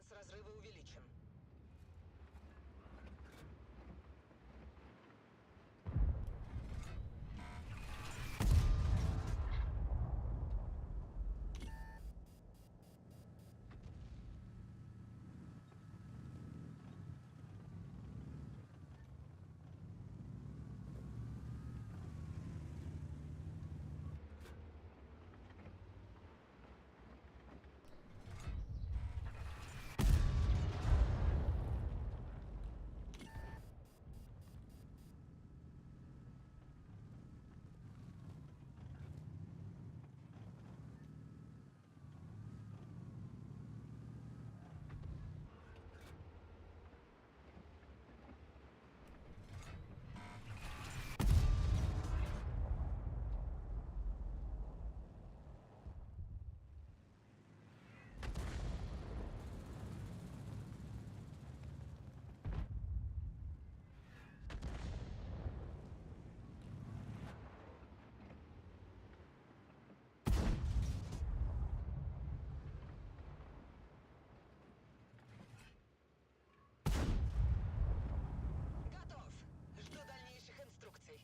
Шанс разрыва увеличен. Готов. Жду дальнейших инструкций.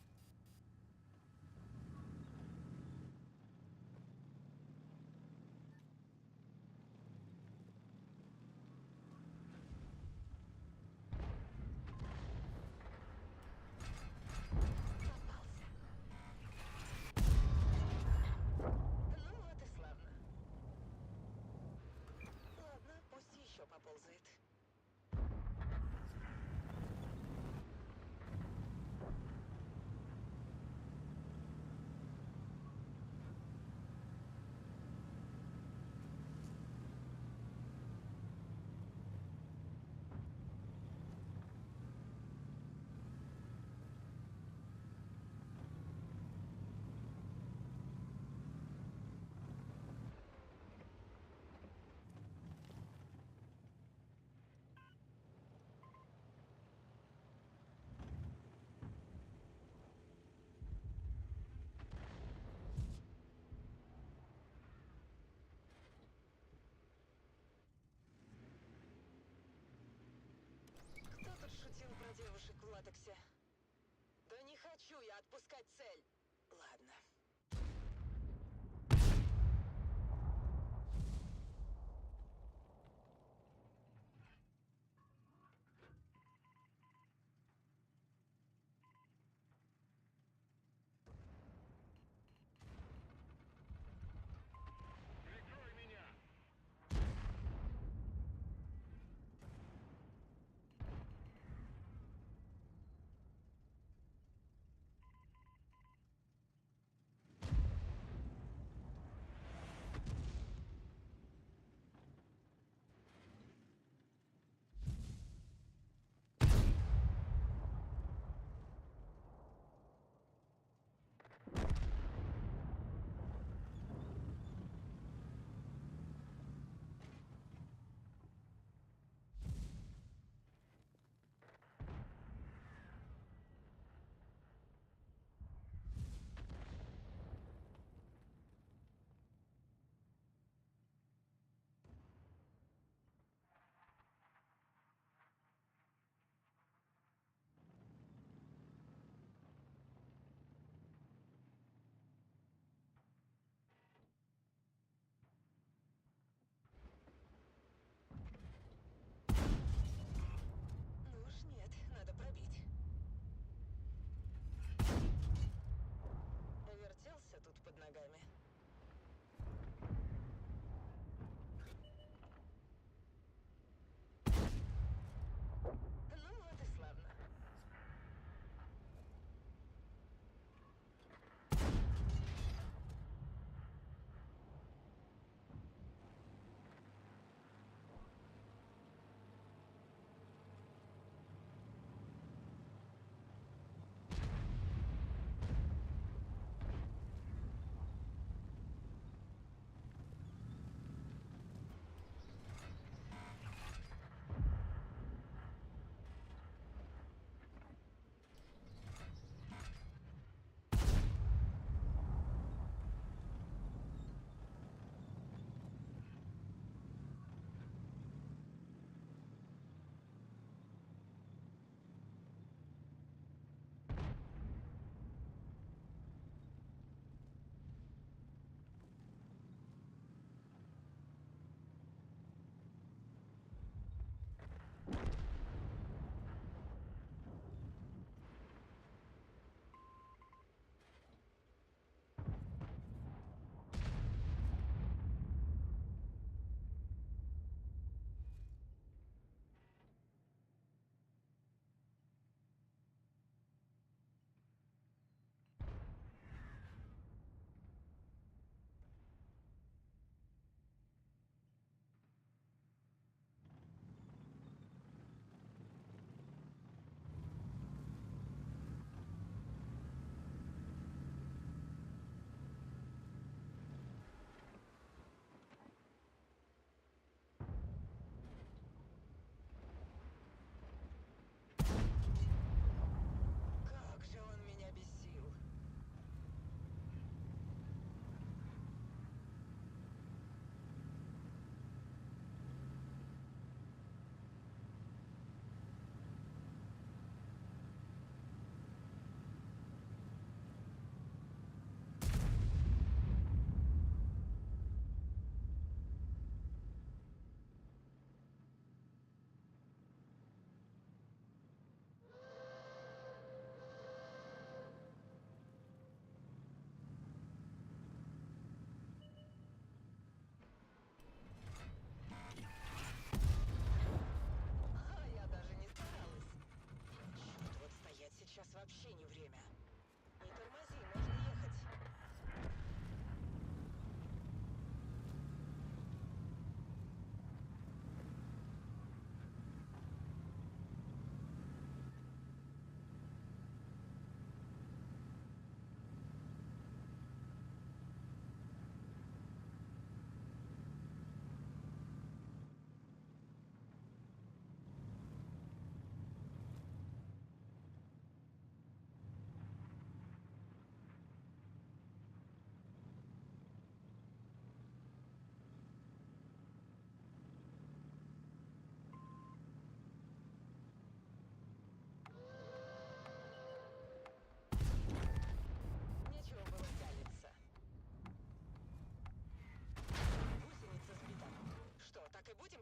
Попался. Ну вот и славно. Ладно, пусть еще поползает. Кто тут шутил про девушек в латексе? Да не хочу я отпускать цель. Ладно. Прикрой меня!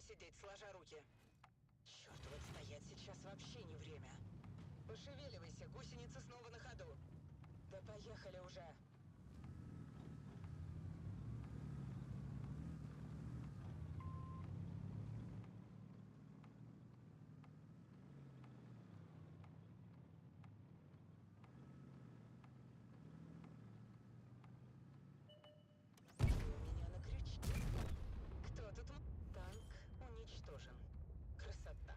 сидеть, сложа руки. Черт, вот стоять сейчас вообще не время. Пошевеливайся, гусеница снова на ходу. Да поехали уже. Ты у меня на крючке. Кто тут? Танк уничтожен. Красота.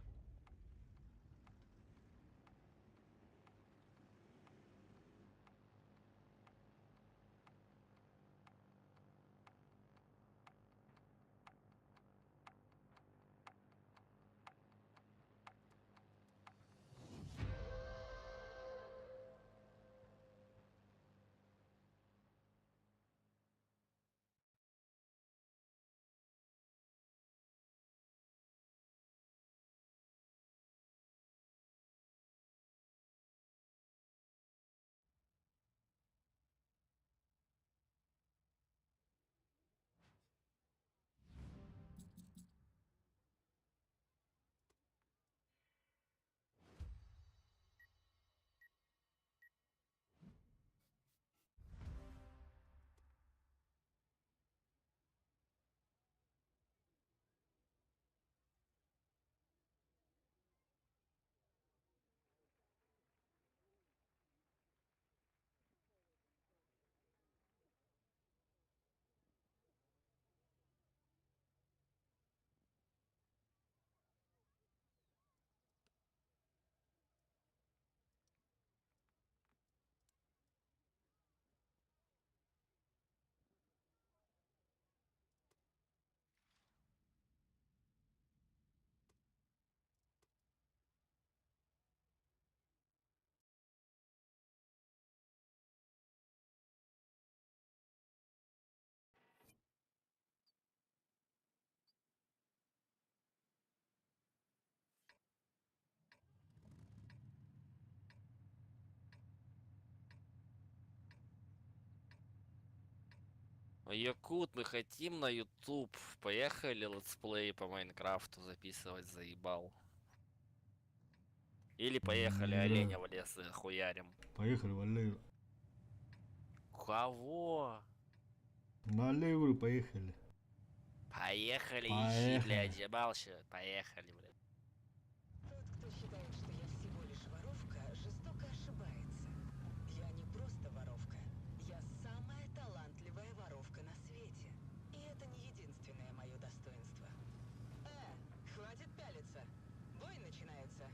Якут, мы хотим на YouTube. Поехали летсплей по Майнкрафту записывать, заебал. Или поехали Да. оленя в лес хуярим. Поехали в Аллею. Кого? На Аллею, говорю, поехали. Поехали, ищи, Поехали. блядь, ебался. Поехали, блядь. Тот, кто считает, что я всего лишь воровка, жестоко ошибается. Я не просто воровка. Я самая талантливая воровка на свете. И это не единственное мое достоинство. Хватит пялиться. Бой начинается.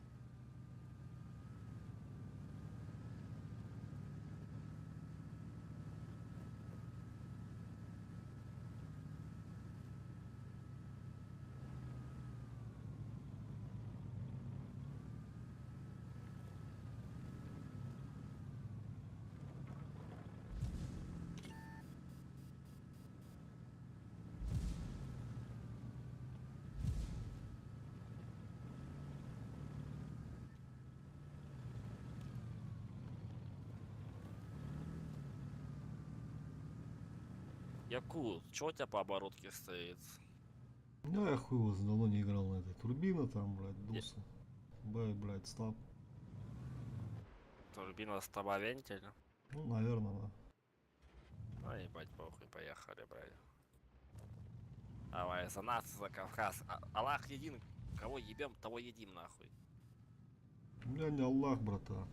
Якут, чё у тебя по оборотке стоит? Да, я хуй его знает, давно не играл на этой. Турбина там, блядь, дуса. Б, блядь, стаб. Турбина стаба вентиль? Ну, наверное, да. А, ебать, похуй, поехали, блядь. Давай, за нас, за Кавказ. Аллах един, кого ебем, того едим, нахуй. У меня не Аллах, братан.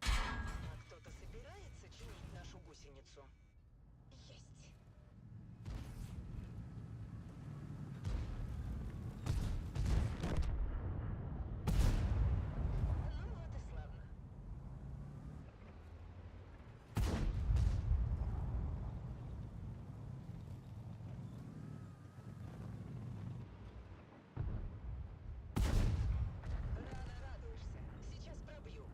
А кто-то собирается чинить нашу гусеницу? Есть. Ну вот и славно. Рано радуешься. Сейчас пробью.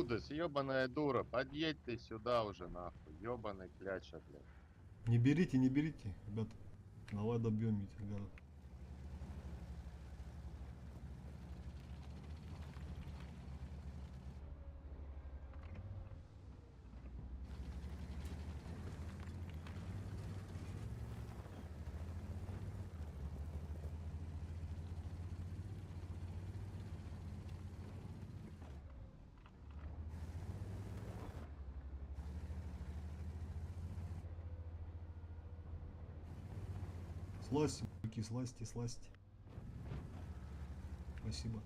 Юдас, ебаная дура, подъедь ты сюда уже нахуй, ебаный кляча, блядь. Не берите, не берите, ребята. Давай добьем этих гадов. Слазьте, мужики, слазьте, слазьте. Спасибо.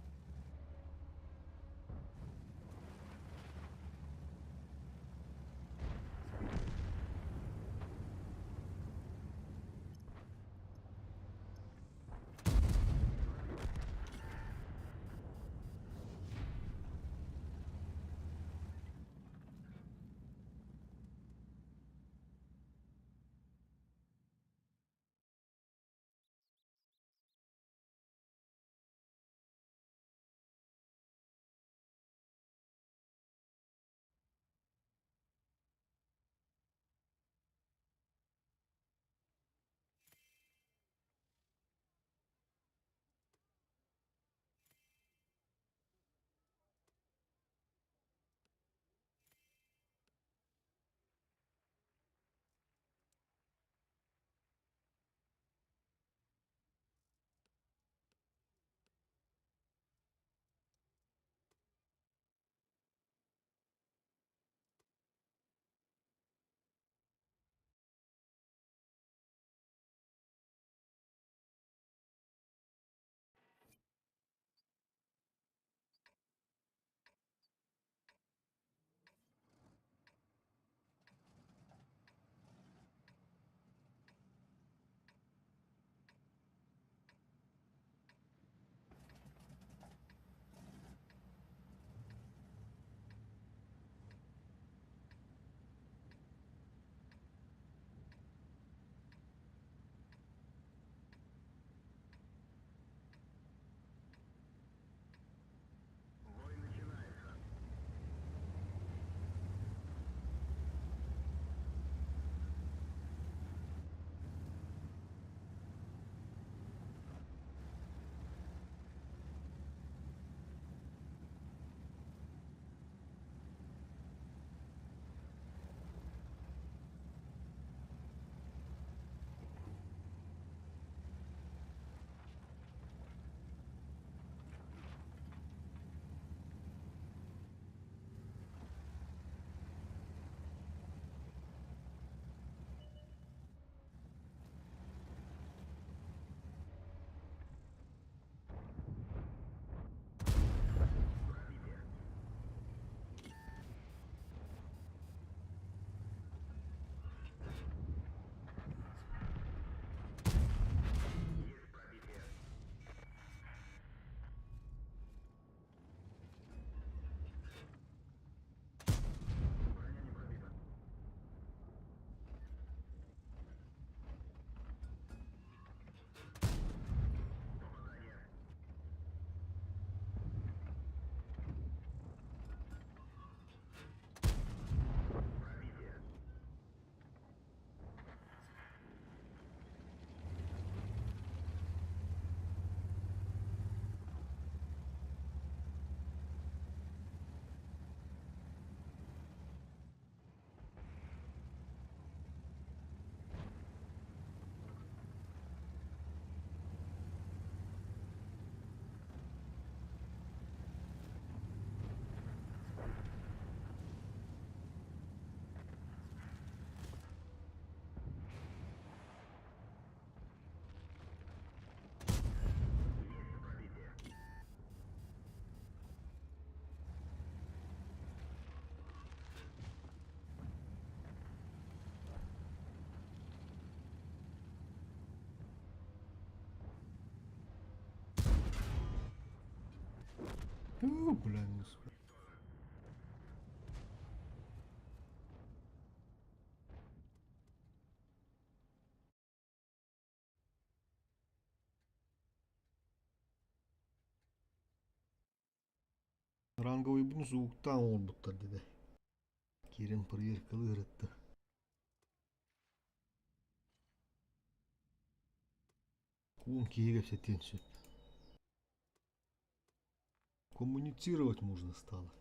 О, бля, не успел. Ранговыйбын сууктаан оҥорбуттар диде. Киирэн проверкалыы ырытта. Куун киһи кэпсэтиэн сөп. Коммуницировать можно стало.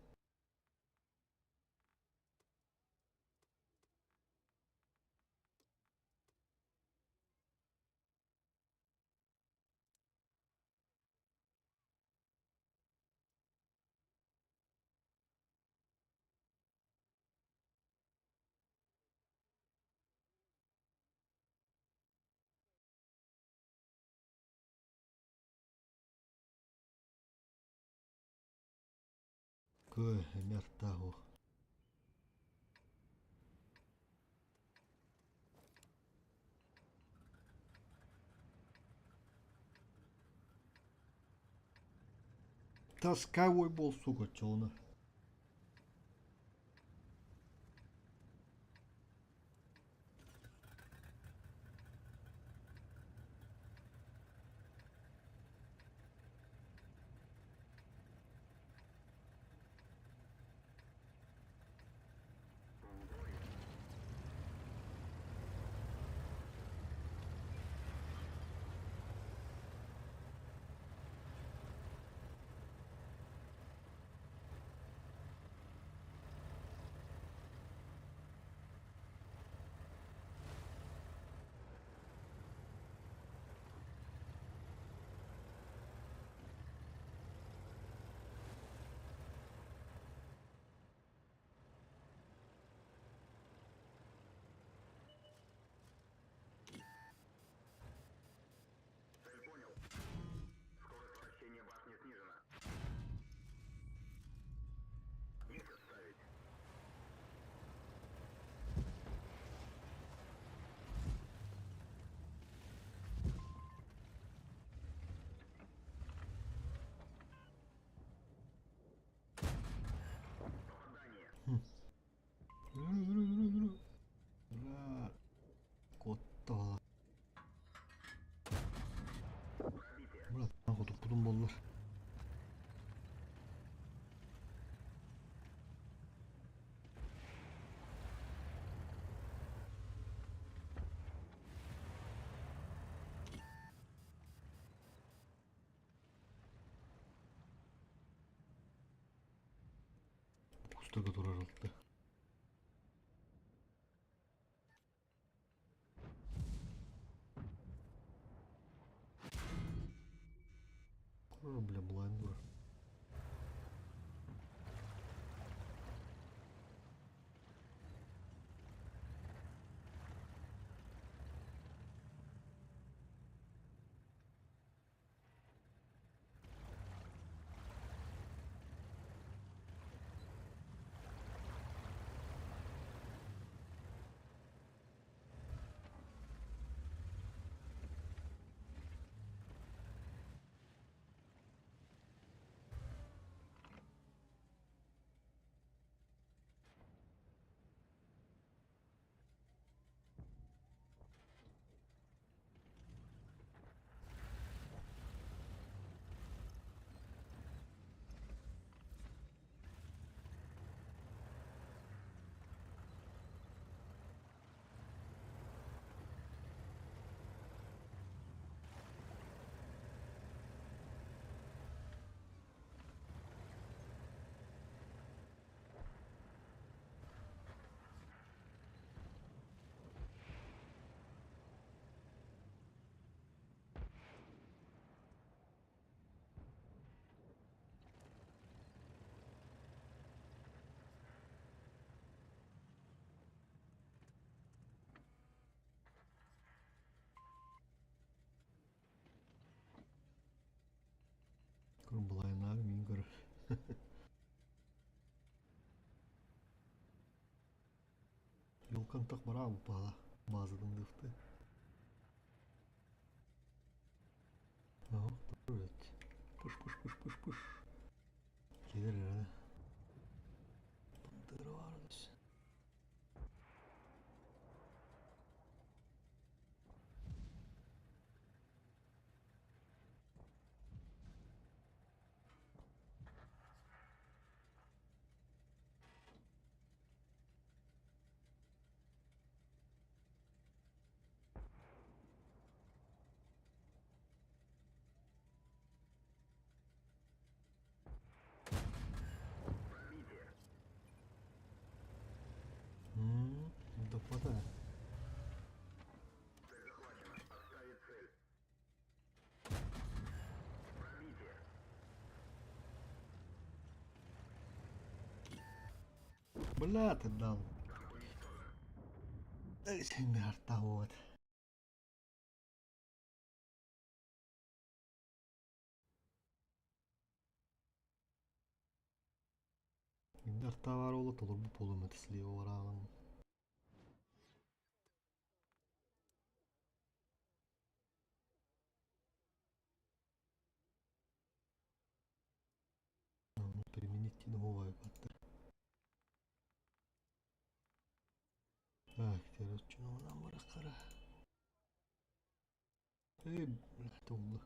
Кö, эмиэ Таскавой бол, сука, чолно. Куоттаҕа. Брат, хотуппутум буоллар. Кустарга турар алта. Бля, блайндер. Блайнар мингер. Юлкан так бара упала. Базадан дыфты. Пыш пыш пыш пыш пыш. Келер herhalde. Пантера vardır. Бля, ты дал. Вот. Индар товар ола толорбу полуметр слева вараган. Применить новое паттер. Так, теперь нам барахара. Эй, блядь, oldu.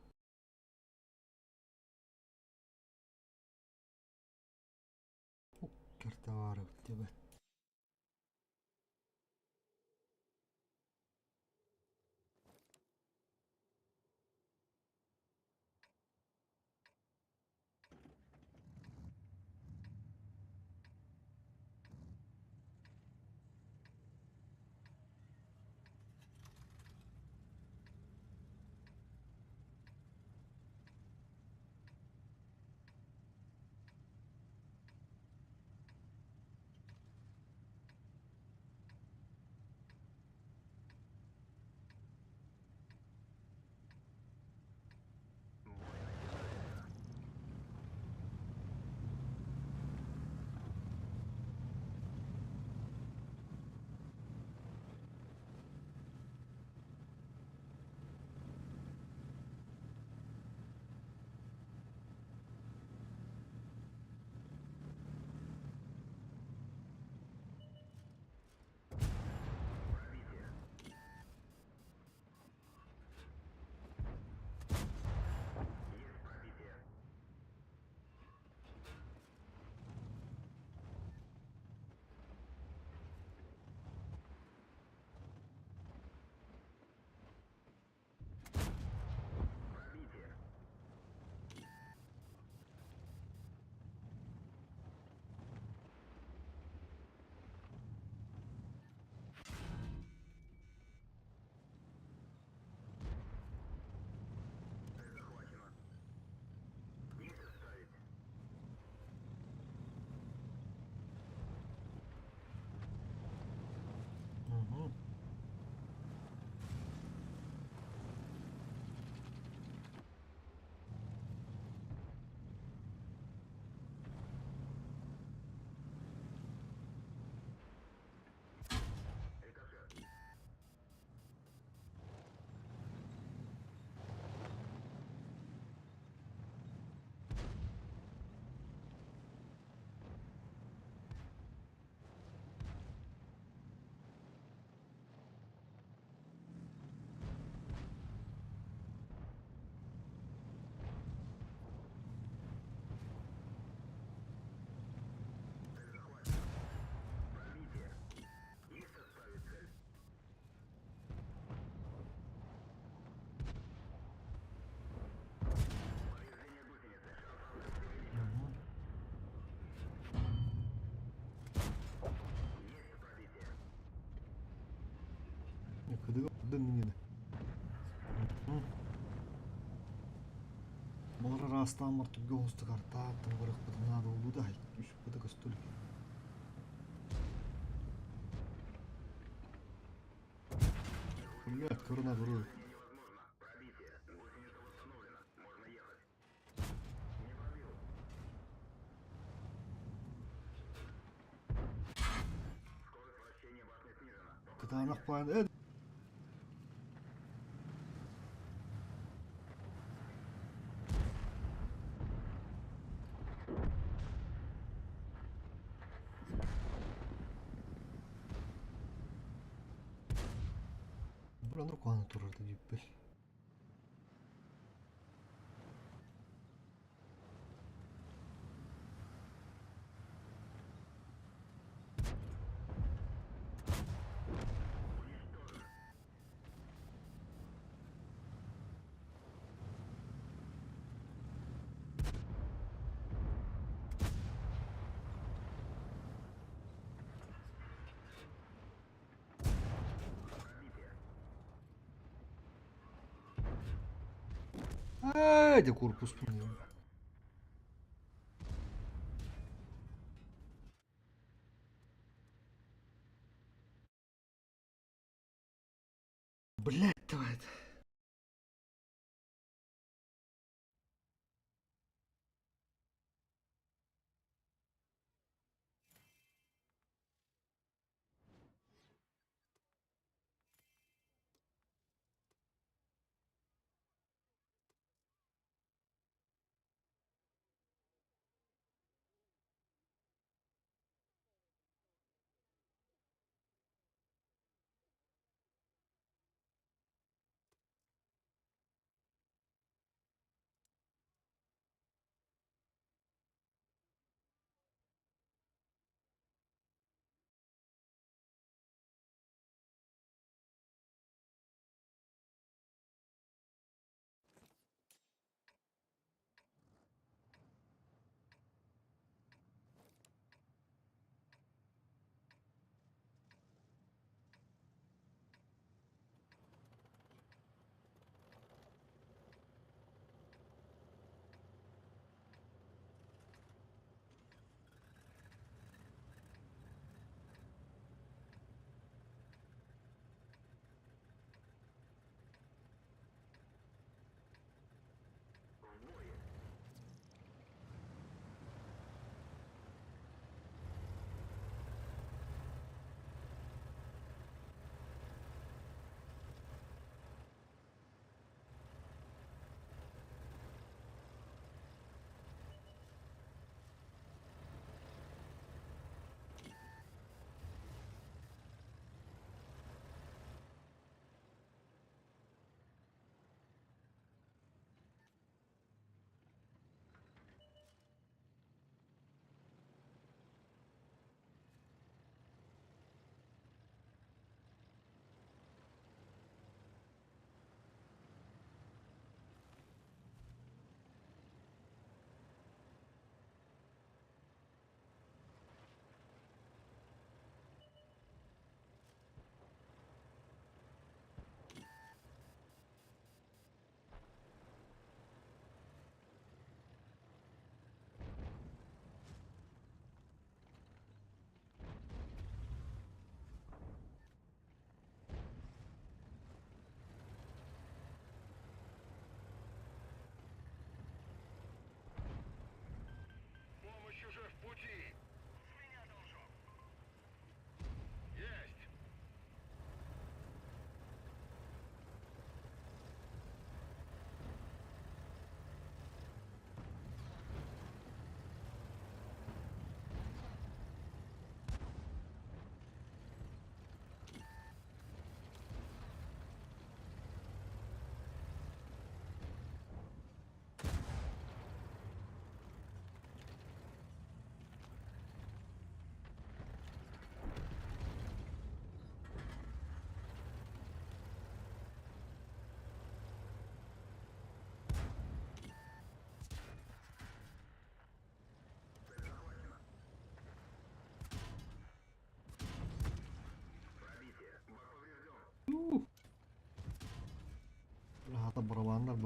Товары тебе. Угу. Кыдыга дын Балар арастан бар түгге хосту картааттан барых бытына долду да үс быты көстүл. Блядь, корона көрөр. Кытаанах паан Бураныр куаны турар да диппел. Ай, корпус мне. Блять, давай это. Хата барабаннар.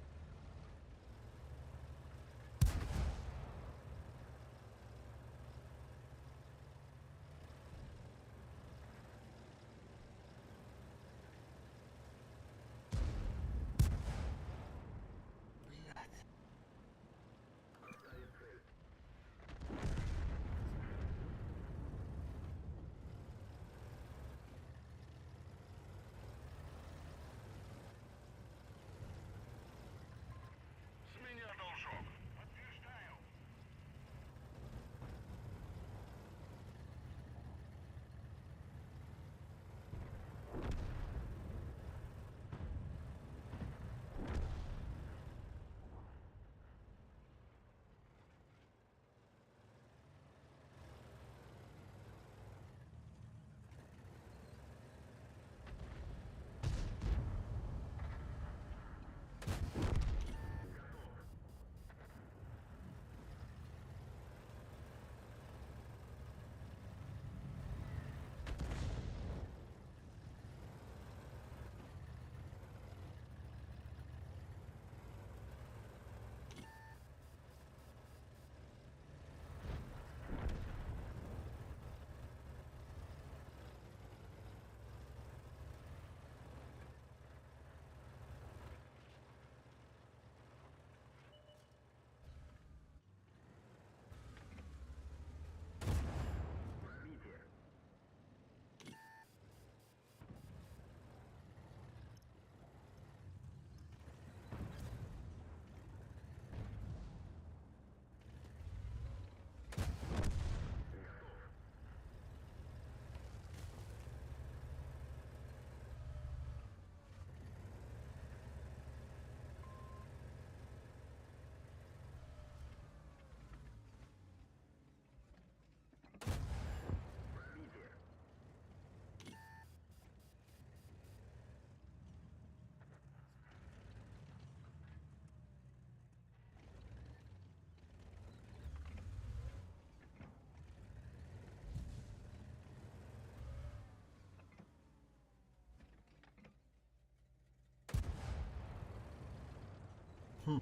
Хм,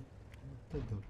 вот это дур.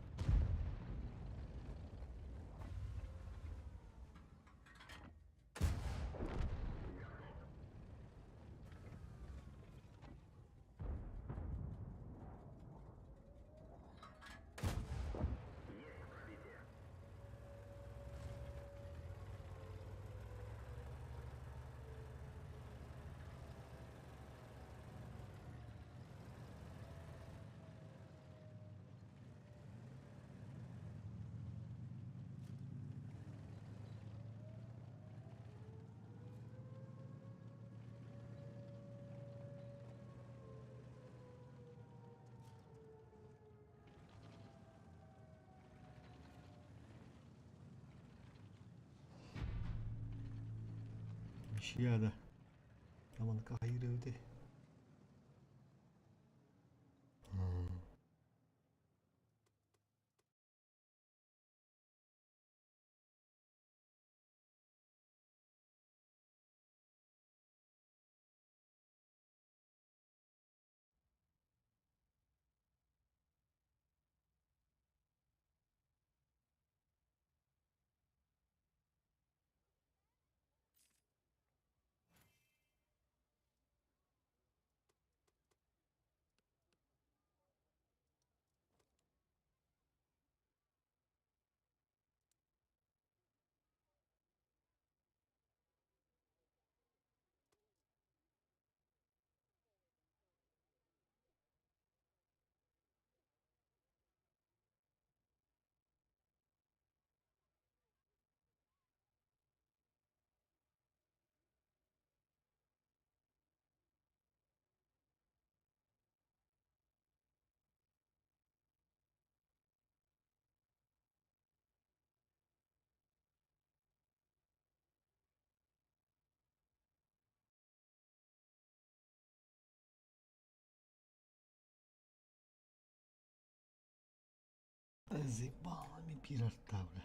Ничья, да. Там он каиры. Заебала ми пирарта, бля.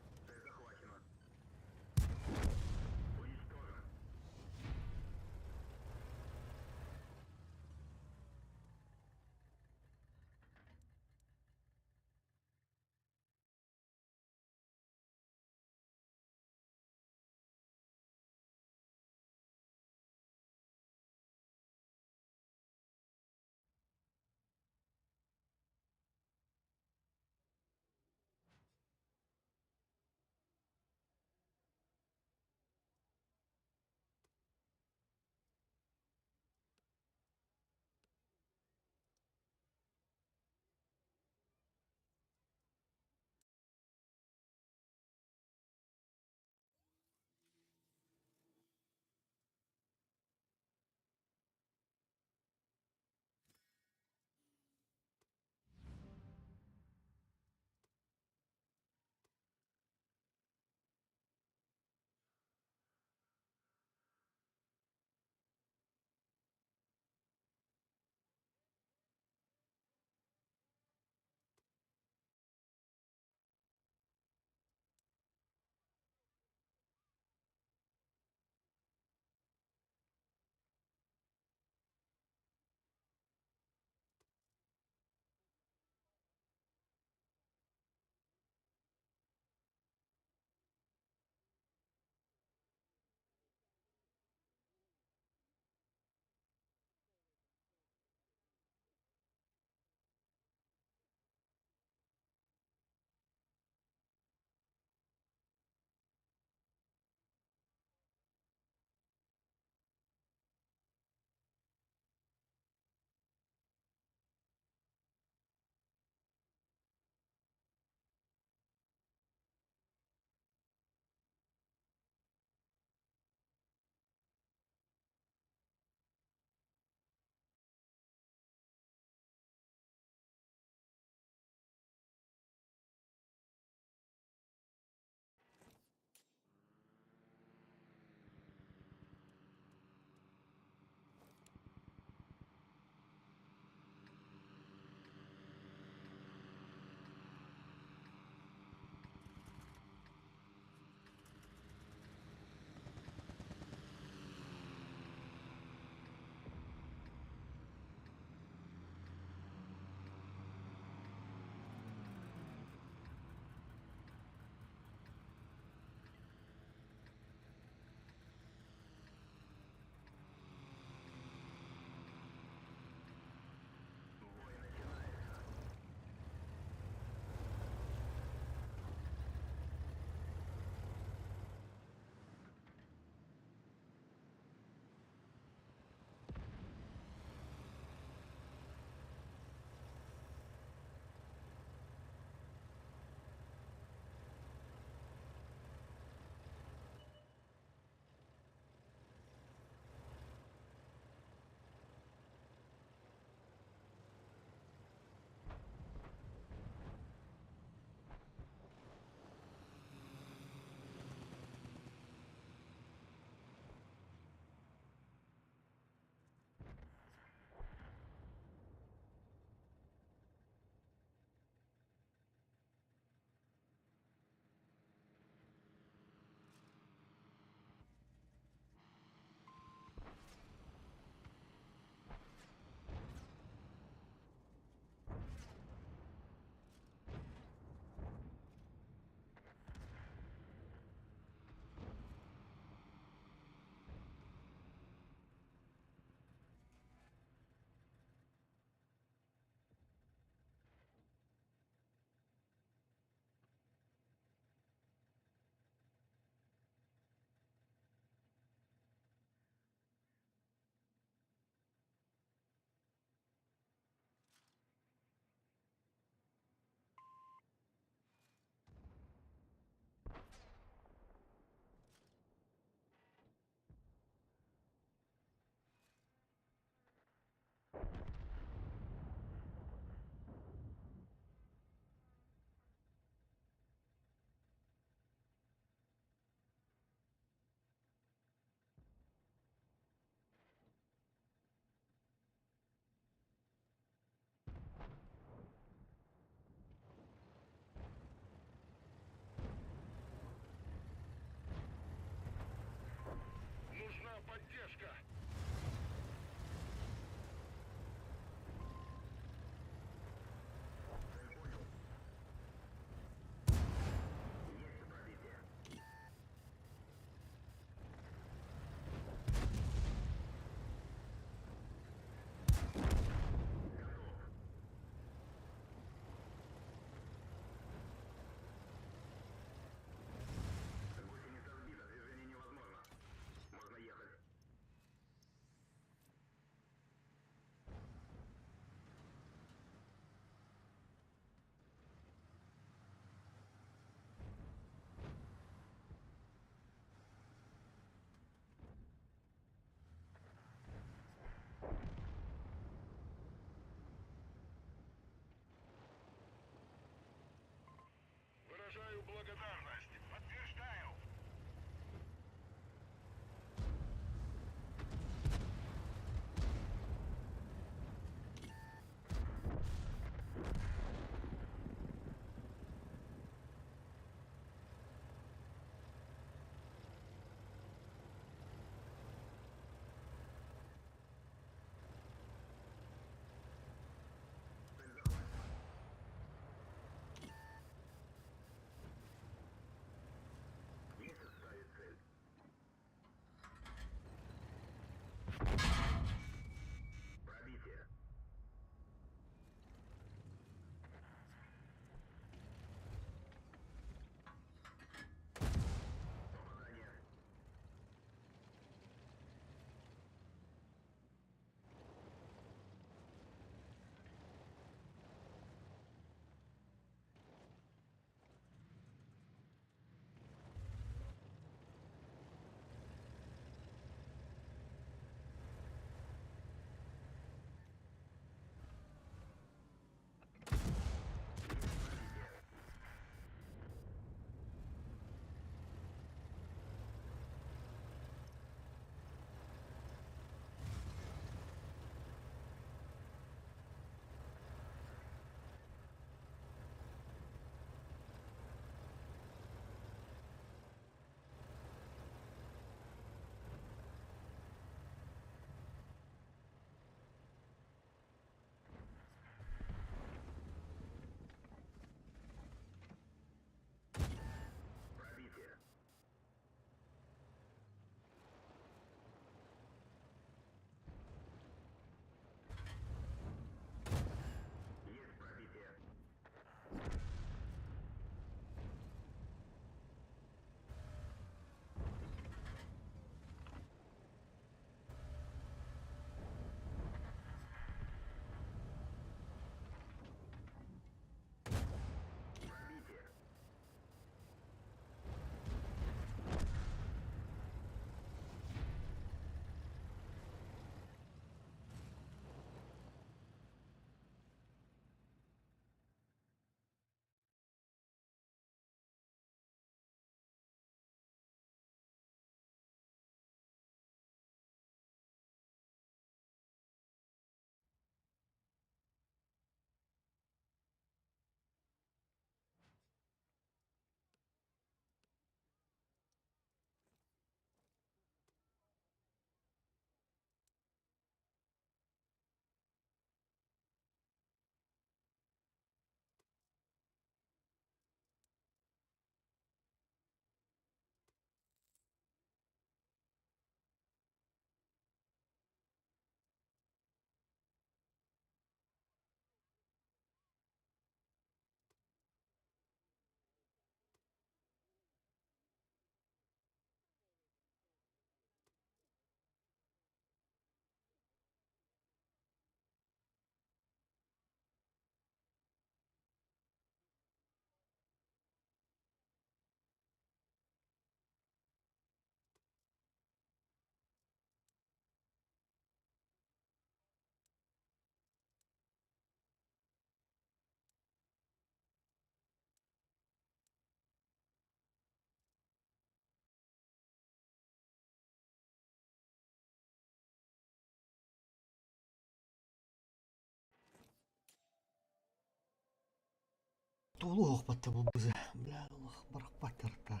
Остуолу оһохпатта булбуза. Бля, олох барахпаттарта.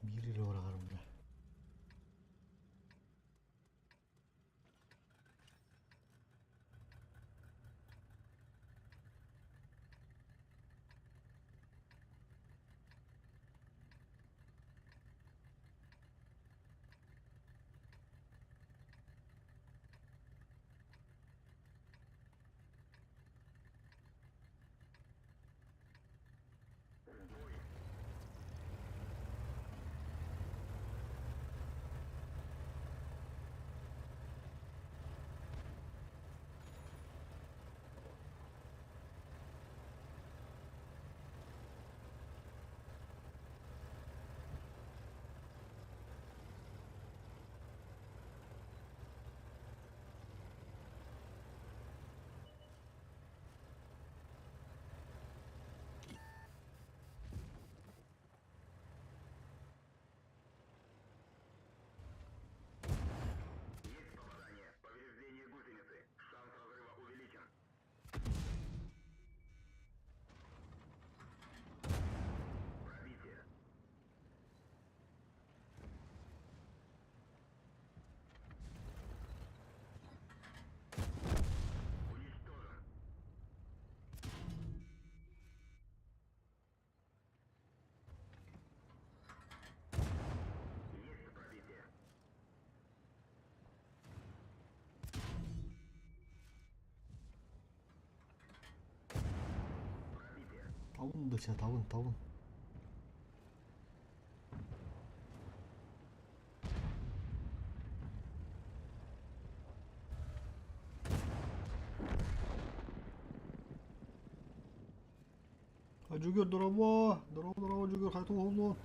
Биир эрэ быраҕарым бля. Табын да ча, табын, табын. Дьүгүр дорообо, дорообо, дорообо Дьүгүр, хайта уһуллуон.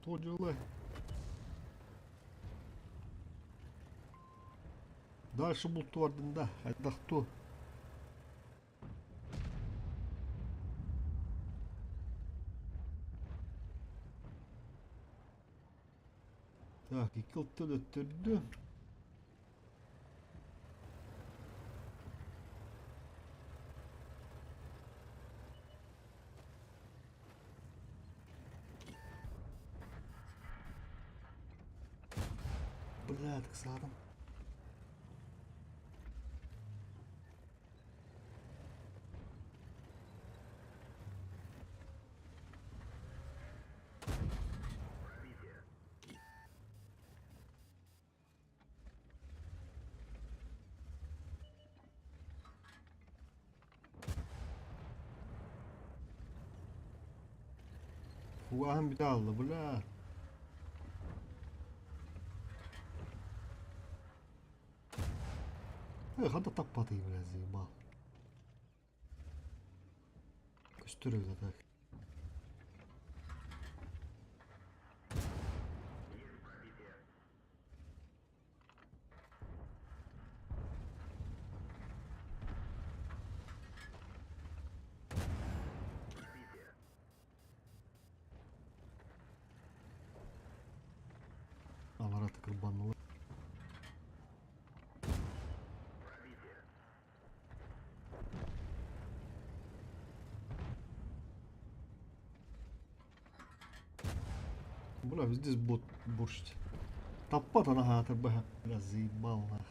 Туох дьыалай? Дальше бултуардын да, хайдах ту. Так, икки ылтын өттөрдү. Бля, ыксаатым. Фугаһын бүтэ хаалла, бля. Э, ханна таппатый, бля, заебал. Көстөр эбит а так. Аларата кырбаннылар. Бля, везде бот борщ. Таппат она ХТБ. Бля, заебал нах.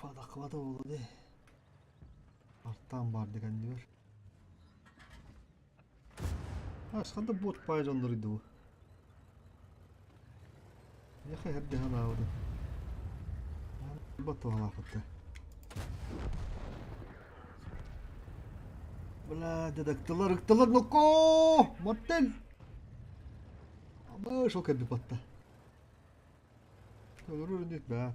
Фадақлады буолуо дии. Артаан баар дигэннибэр. Ханда бот паай дьоннор дуу. Яха эрдэ санаабытым. Туһалаахпыт. Бля, дедактылар, ыктылар, нокоо! Мартель! Абы, шок эбби батта. Өлөрөр үнүт баа.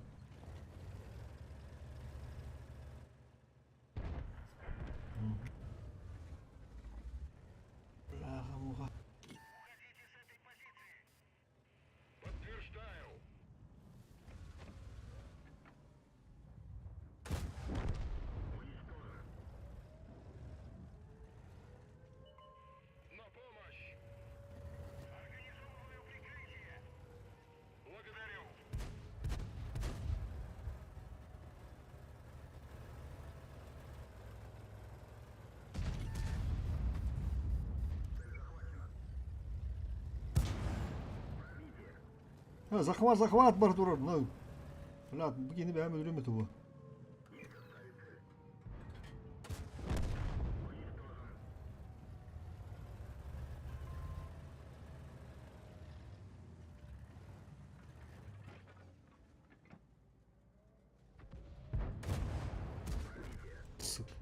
Бляха-муха. Захват, захват бар турар. Ну, блядь, бу кини бэйэм өлөрүм этэ бу. Сука.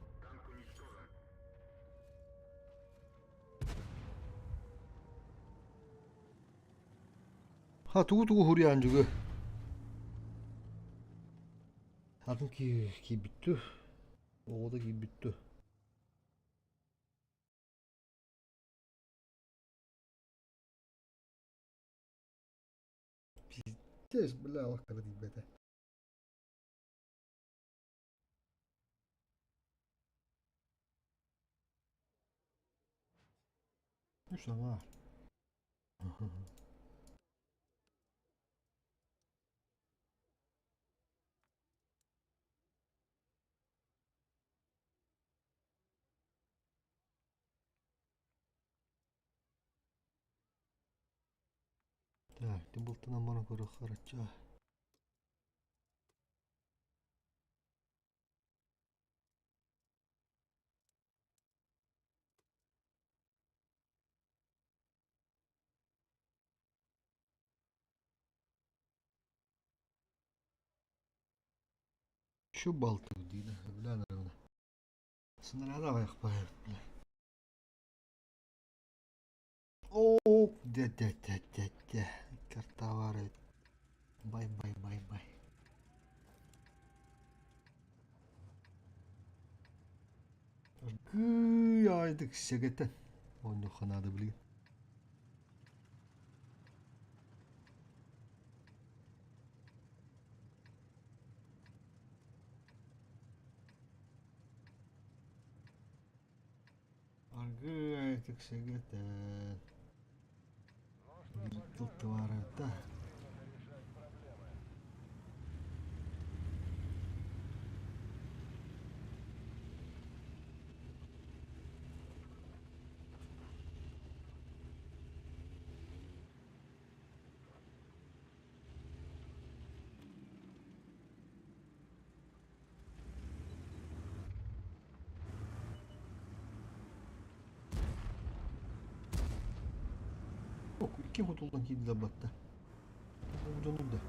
Ха тугу тугу хуруйаан дьүгү. Атын киирбиттүү. Оҕото киирбиттүү. Пиздец, бля, алаккара тиийбэтэ. Үс аҥаар. Так, ити бултанан баран көрүөххэ арачча. Şu балтыр диир сөбүлээн эрэ Сынарада аҕыйах баайбыт Оо дэ дэ дэ дэ дэ картавар эбит бай бай бай бай Аргыый аайдык сэгэтэн оонньуохха наада билигин Аргыый тиксэгэтэн тылтыбаарыта Икки хотуллан киирдилэр батта. Бу дьонум да.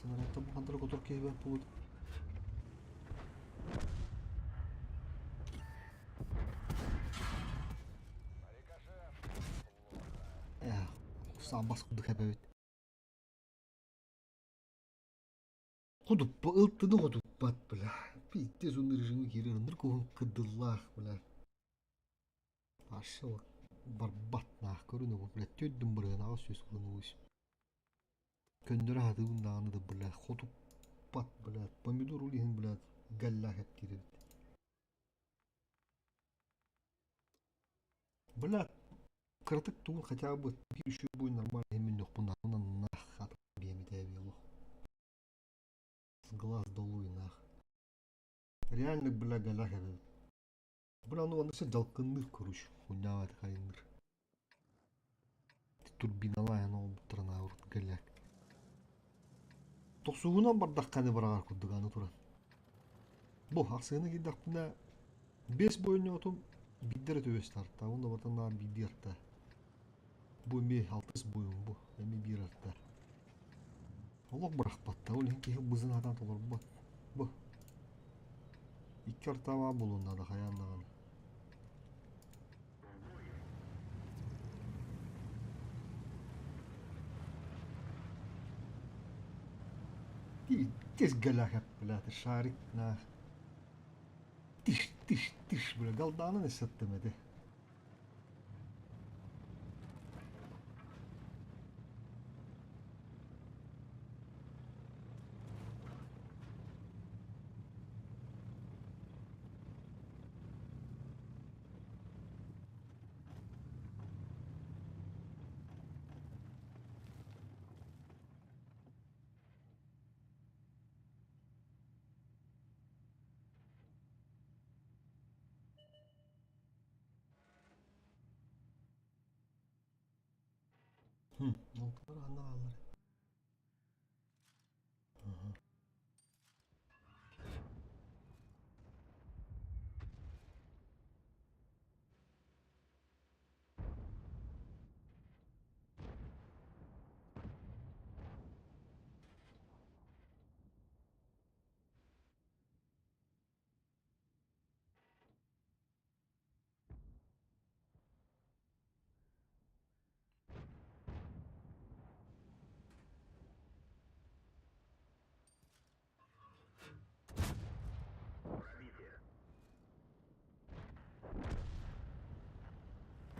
Сынараттан бухантара котор киһи баар буолуо. Э, саабас курдук эбэбит. Ходуппа ылтыны ходуппат, бля. Пиздец он режимы киирэр ыныр куһун кыдыллаах, бля. Ашыл барбат наах көрүнэ бу, бля, төрдүн бырыһын аҕыс сүүс кылын Көннөрө сатыыбын даҕаны да, бля, хотуппат, бля, помидор ол иһин, бля, галлаах эптиир эбит. Бля, кыратык тугун хотя бы биир үчүгэй нормальный мүннүөхпүн наах биэмитээби олох. С глаз долой нах. Реально, бля, галлаах эбит. Бля, ну аны дьалкынныыр короче, хуйнява хайынныр. Турбиналаан олбуттарына урут галляк. Тохсуһунан бардахханы быраҕар курдук аны туран. Бу ахсыаны киирдэхпинэ бес бойньоотум биирдэ эрэ түбэстэ арта, уонна бартан наҕар биирдии арта. Бу эмиэ алтыс буйум бу, эмиэ биир арта. Олох бырахпаттар, ол иһин киһи бызын сатаан толорбот. Бу. Икки орталаах буолуон наада хайаан даҕаны. Тис галаха, бля, ты шарик на. Тиш, тиш, тиш, бля, галданын исеттим эти. Нолталар ханна бааллар?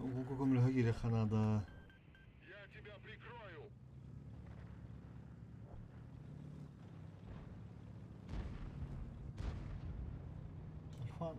Угу көмөлөһө киириэххэ наада. Я тебя прикрою! Альфа.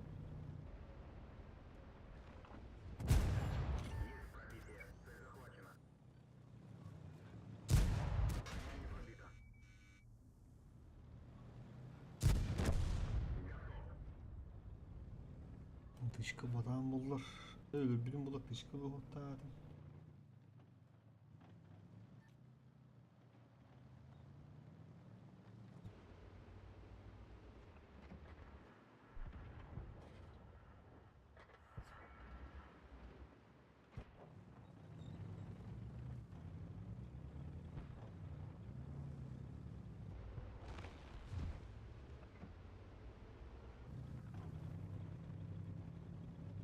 Тычка батаан буллар. Өлөрбүтүн була тычка буһуттаатым.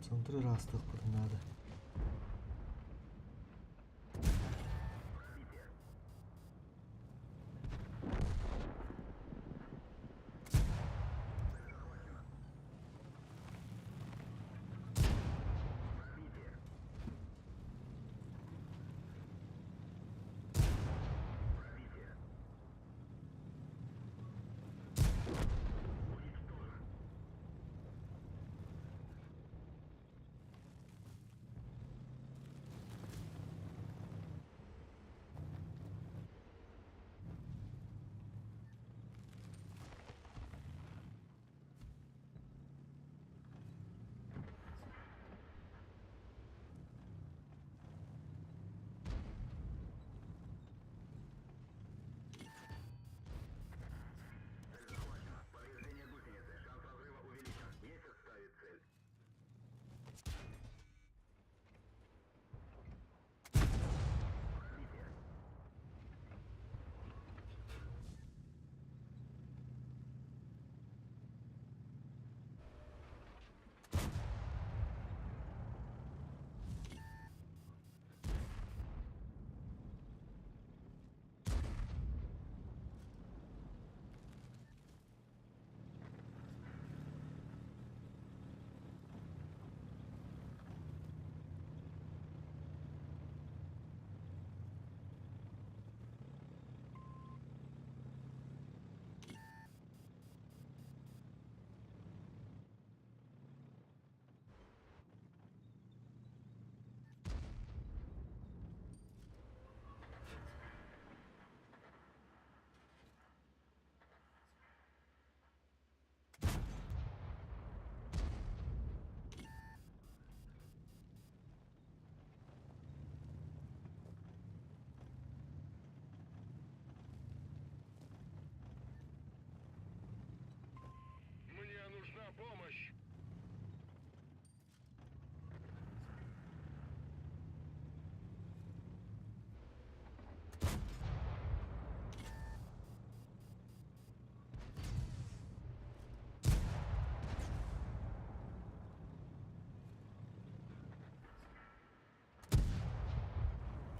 Центры ыраастыахпытын наада.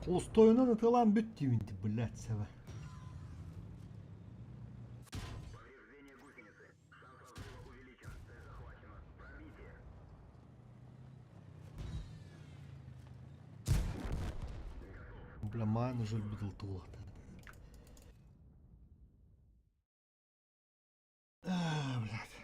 Холостойунан ытыалаан бүт диибин дии, блядь, сэбэ. Бля, маан уже өлбүт А, блядь.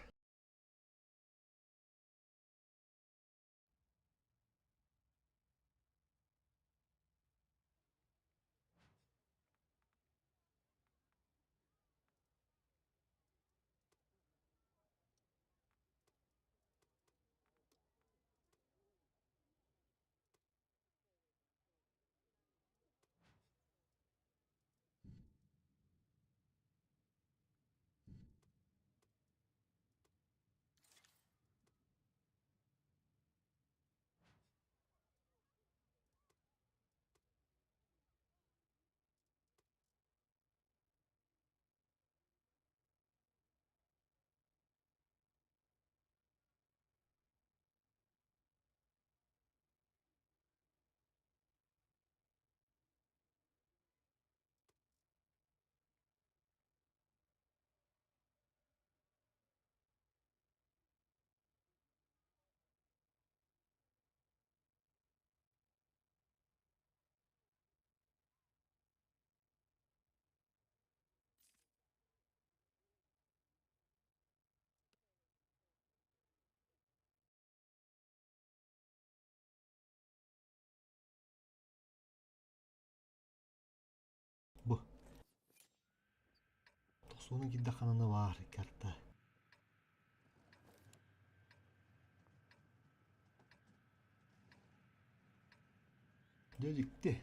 Бу. Тохсуна кирдахананы баар карта. Дьэ дьикти.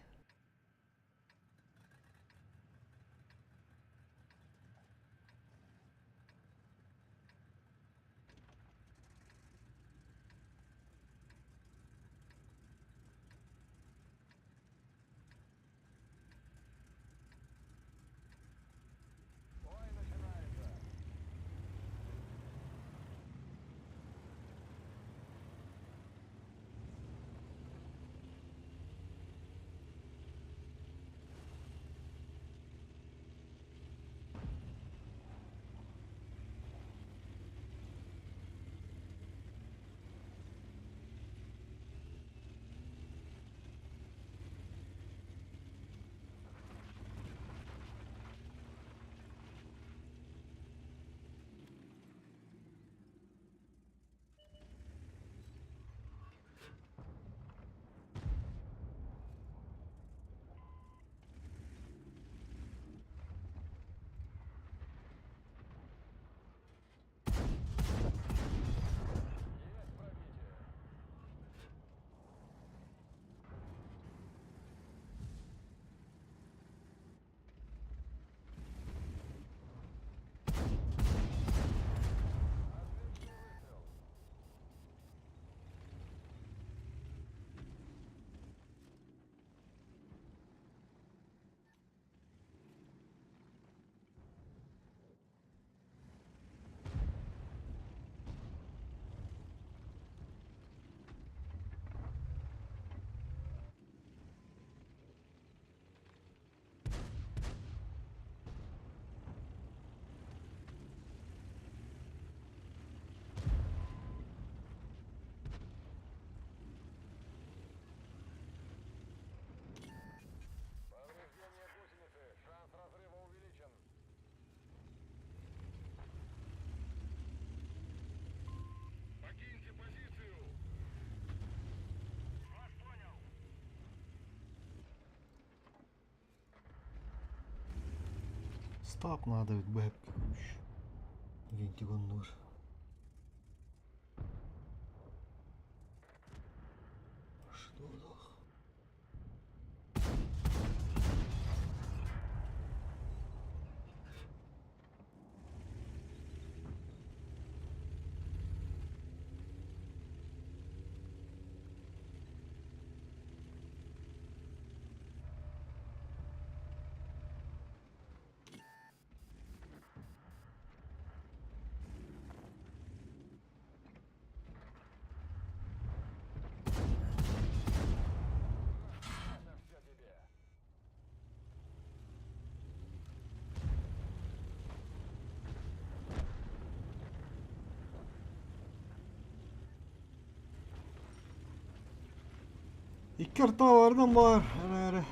Повреждение гусеницы. Шанс разрыва увеличен. Покиньте позицию. Вас понял. Стоп надо ведь бэбки, короче. Винтик он нужен. Что за Икки ортолорунан баар эрээри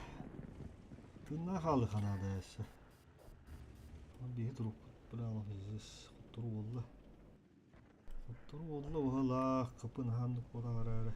тыыннаах хаалыы ханаада өссө. Биһи турукпут бля здесь хоттору буолла. Хоттору буолла быһалаах капын хааннык буолан эрээри.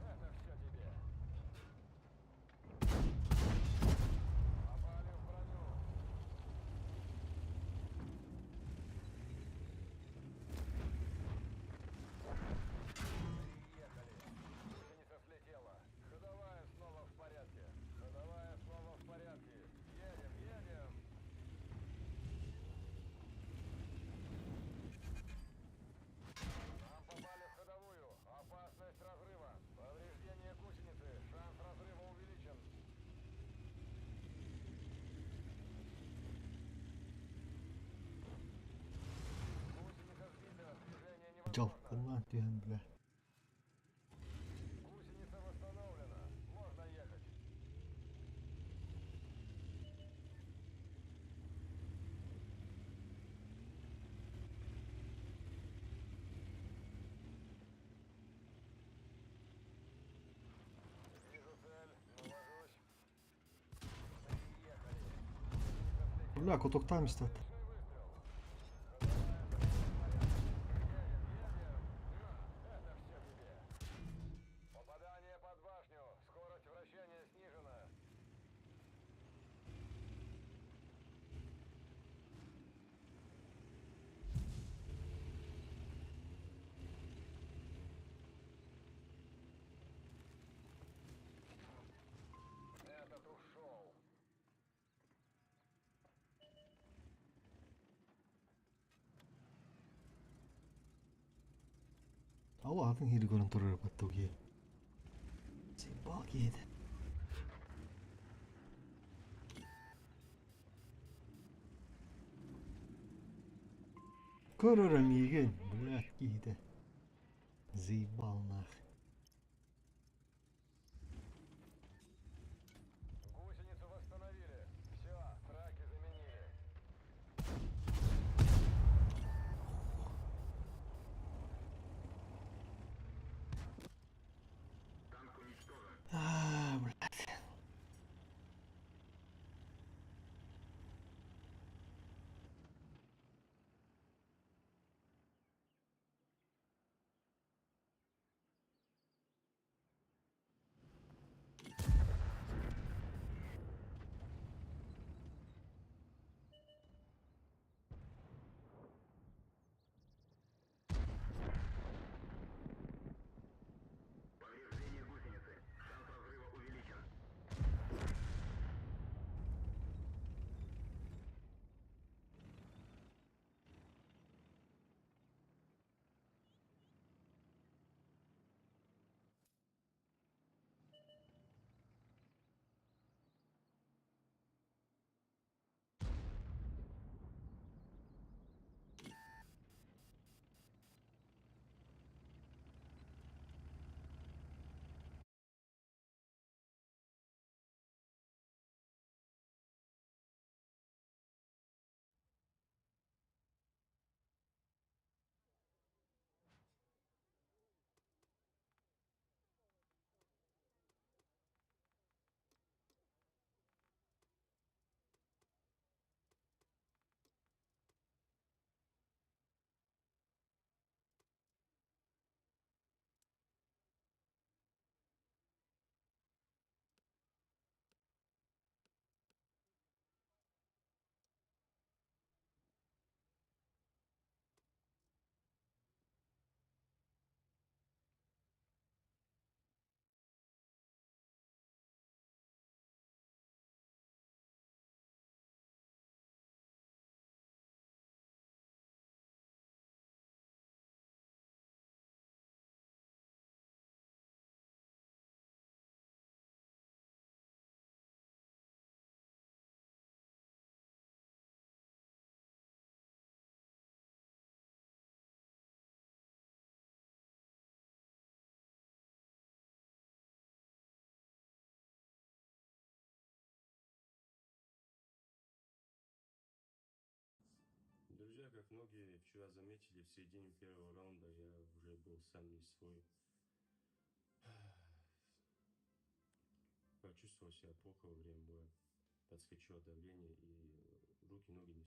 Это все тебе. Попали в броню. Приехали. Гусеница слетела. Ходовая снова в порядке. Ходовая снова в порядке. Едем, едем. Нам попали в ходовую. Опасность разрыва. Повреждение гусеницы. Шанс разрыва увеличен. Гусеница сбита. Движение невозможно. Дьалкылаан түһэн бля. Гусеница восстановлена. Можно ехать. Вижу цель. Навожусь. Приехали. Гусеница слетела. Бля, кутуктаан истэ. Отличный выстрел. Ходовая в порядке. Едем, едем. На, это все тебе. Попадание под башню. Скорость вращения снижена. Этот ушел. Алло, атын хири көрөн турар баттуги. Заебал киһитэ. Көрөр миигин, блядь, киһитэ. Заебал нах. Гусеницу восстановили. Все, траки заменили. А, блядь. Как многие вчера заметили, в середине первого раунда я уже был сам не свой. Почувствовал себя плохо во время боя. Подскочило давление и руки, ноги не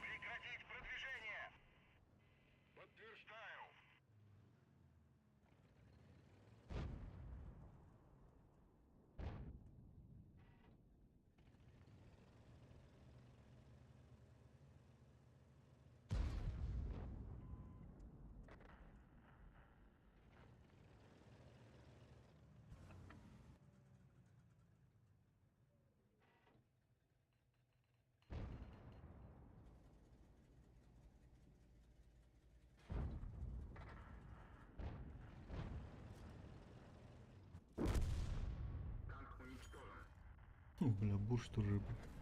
Прекратить продвижение! Подтверждаю! Бля, бурш тоже, бля.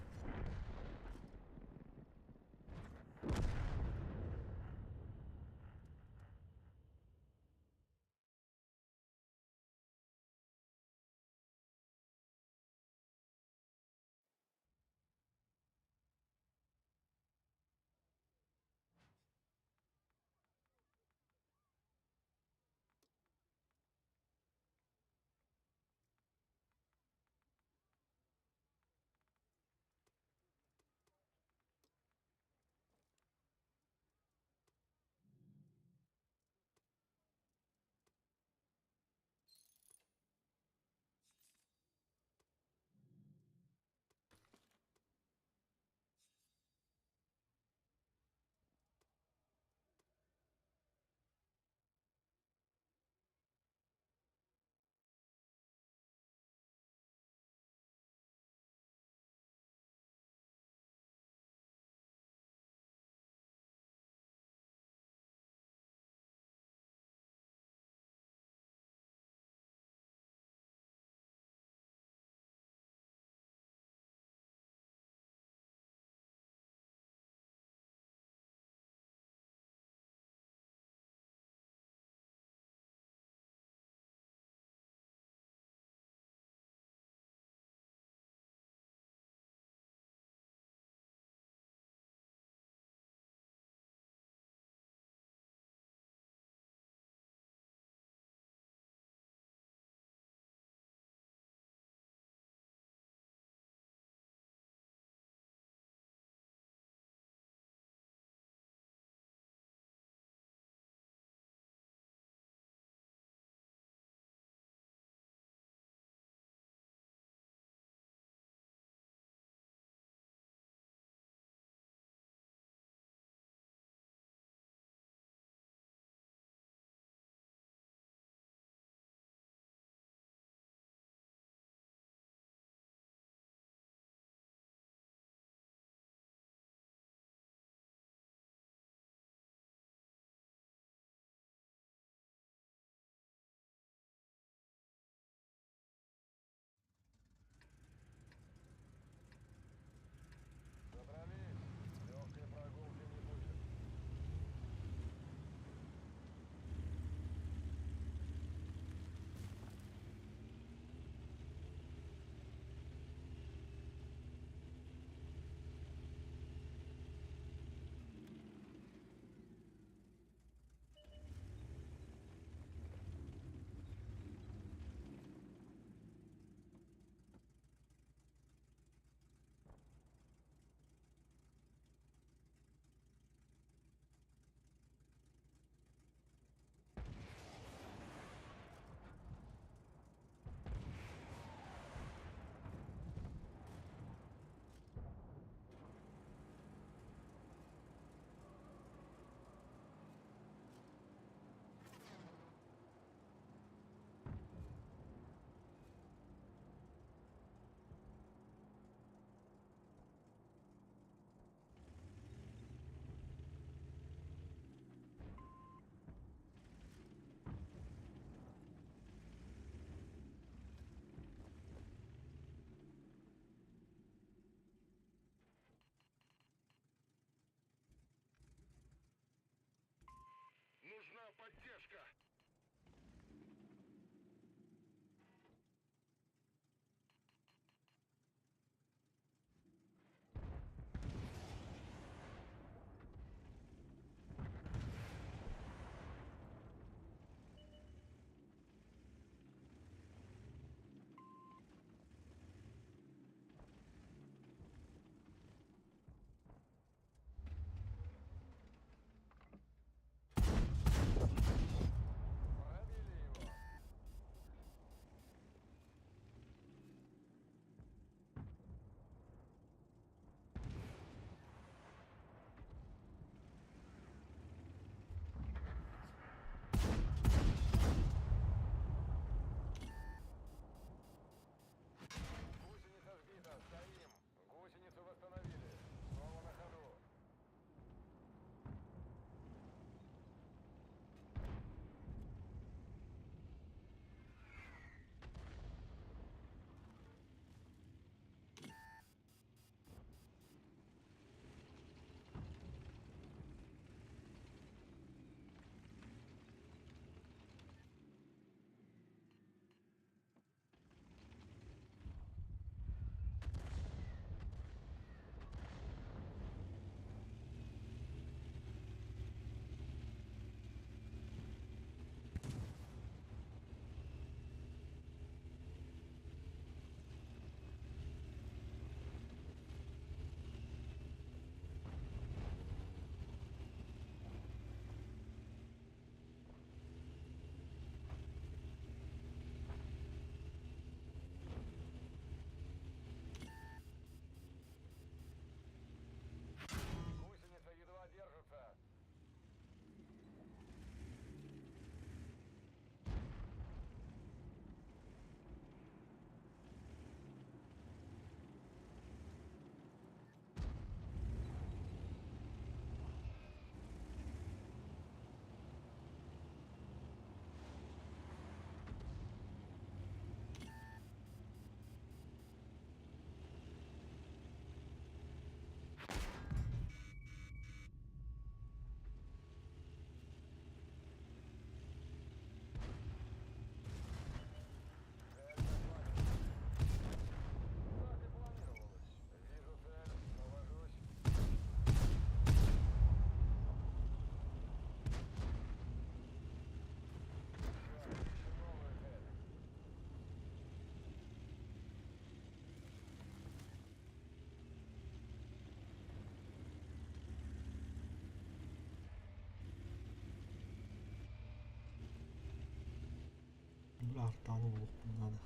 Бля, артаны булуохпун наада.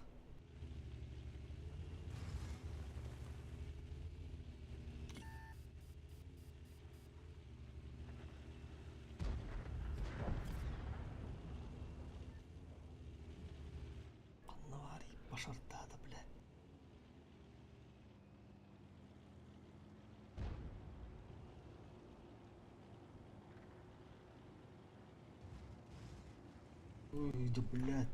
Ханна баарый башардаата, блядь. Ой, да блядь.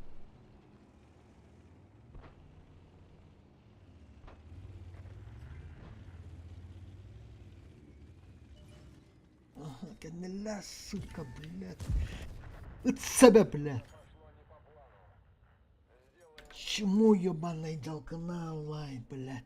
Ага, кэннилээ, сука, блядь. Ыт себя, блядь. Чему ебаный лай, блядь?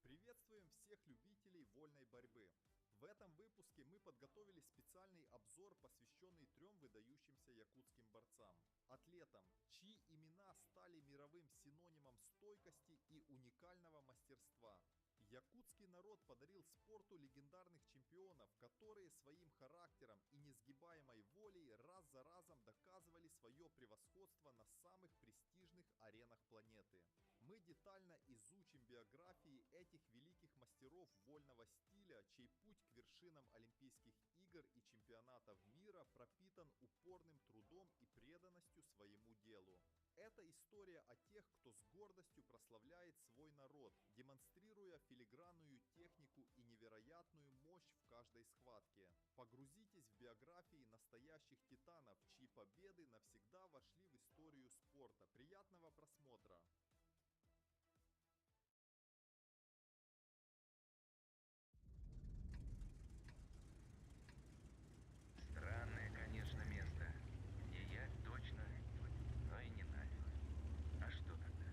Приветствуем всех любителей вольной борьбы. В этом выпуске мы подготовили специальный обзор, посвященный трем выдающимся якутским борцам. Атлетам, чьи имена стали мировым синонимом стойкости и уникального мастерства. Якутский народ подарил спорту легендарных чемпионов, которые своим характером и несгибаемой волей раз за разом доказывали свое превосходство на самых престижных аренах планеты. Мы детально изучим биографии этих великих мастеров вольного стиля, чей путь к вершинам Олимпийских игр и чемпионатов мира пропитан упорным трудом и преданностью своему делу. Это история о тех, кто с гордостью прославляет свой народ, демонстрируя филигранную технику и невероятную мощь в каждой схватке. Погрузитесь в биографии настоящих титанов, чьи победы навсегда вошли в историю спорта. Приятного просмотра! Странное, конечно, место. Не я точно, но и не Навь. А что тогда?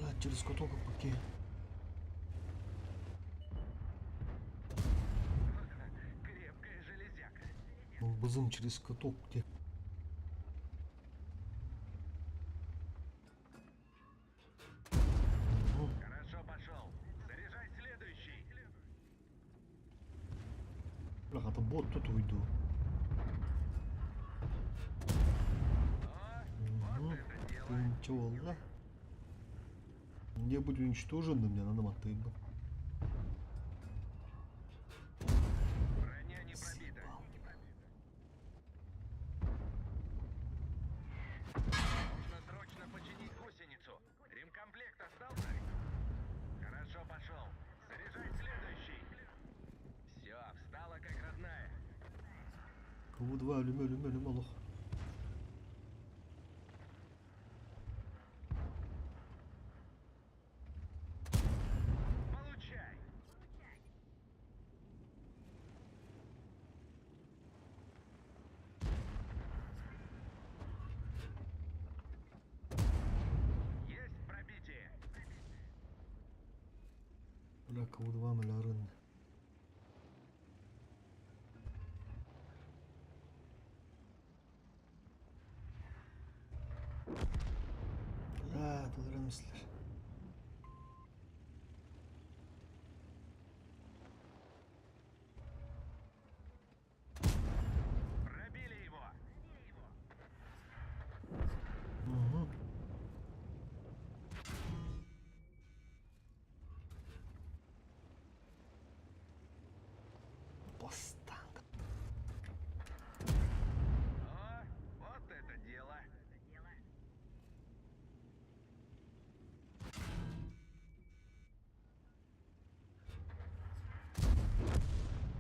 Блядь, через каток паке. Крепкая железяка. Бызым через каток где. Хорошо пошел. Заряжай следующий. Бляха, это бот тут уйду. О, вот это дело. Ничего, да? Не будет уничтожен, мне надо мотыбы. Броня не пробита. Нужно срочно починить гусеницу. Ремкомплект остался? Хорошо пошел. Заряжай следующий. Все, встала как родная. Кого два, люме, люме, люме, лох. Бля, КУ-2 мөлөрүн. Бля, толору мислер. Пробили его! Угу. Постанк. О, вот это дело!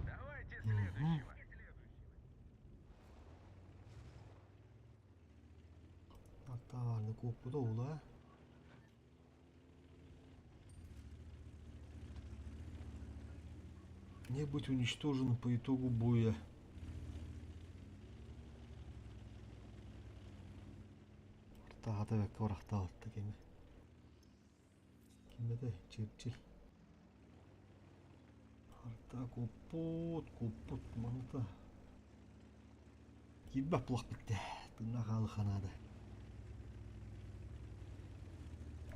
Давайте следующего. Артааларны куоппута ула. Не быть уничтожен по итогу боя. Артаата бэккэ барахтаабатта кими. Киммете Черчилль. Арта куоппут, куоппут маныта. Киирбэх булах бүттэ. Тыыннаах хаалыха наада.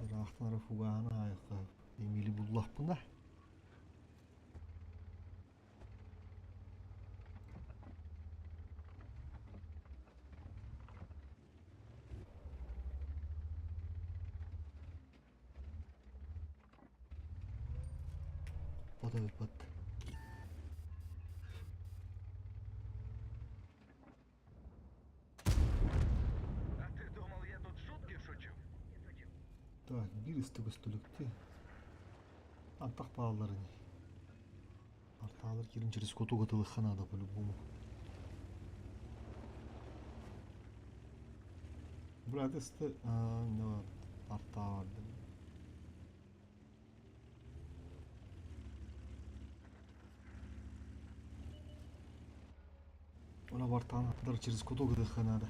Ыраахтан эрэ фугаһын аайыхха Эмили буллахпына. Бот эбит бот. А ты думал, я тут шутки шучу? Так, биир ыстык өстөлүктүү. Антах баалларын. Артаалар кирин через котуга тылыхха наада по-любому. Бля, это не бар. Артаа бар. Она бартаан через котуга тылыхха наада.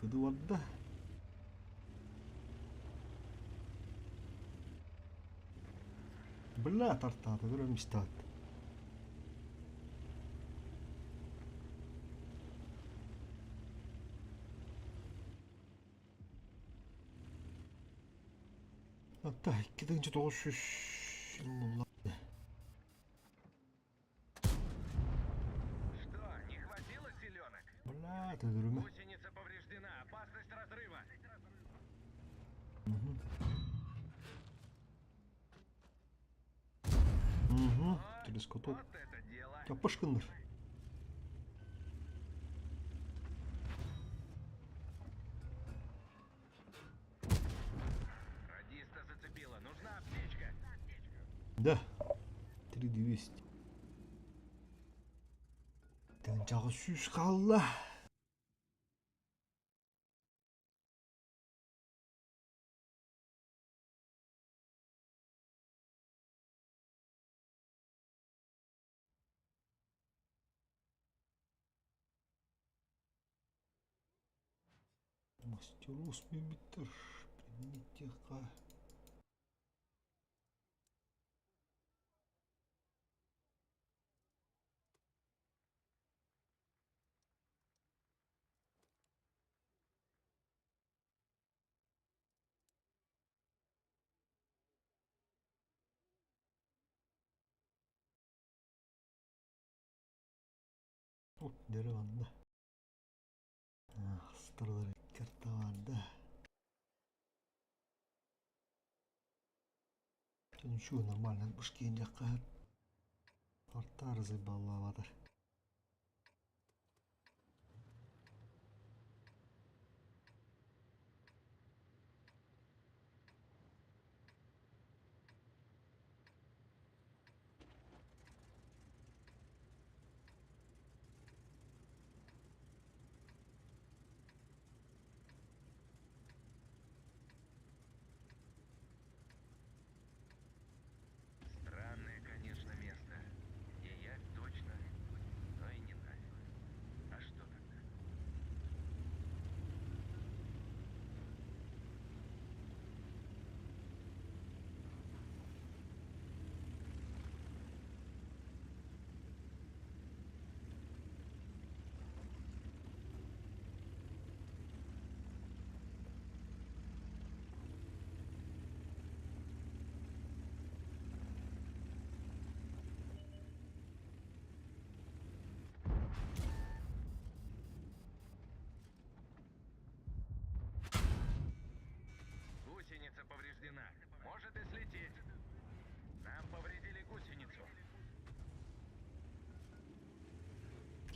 Кыды барда. Бля, тартаата көрөм истаат. Hatta 2 900 булла. Что, не хватило силенок? Бля, төдөрүмэ. Гусеница повреждена, опасность разрыва. Угу. Угу. Через куток. Вот это дело. Таппашкыннар. Радиста зацепила, нужна аптечка. Да. 3200. Тыһыынчаҕа сүүс хаалла. Мастерус мимиттер применить. От дere манна. Астарлар карта бар да. Ничего, нормально, бушкин жаққа. Артар заебалаватыр. Странное, конечно, место. Где я точно.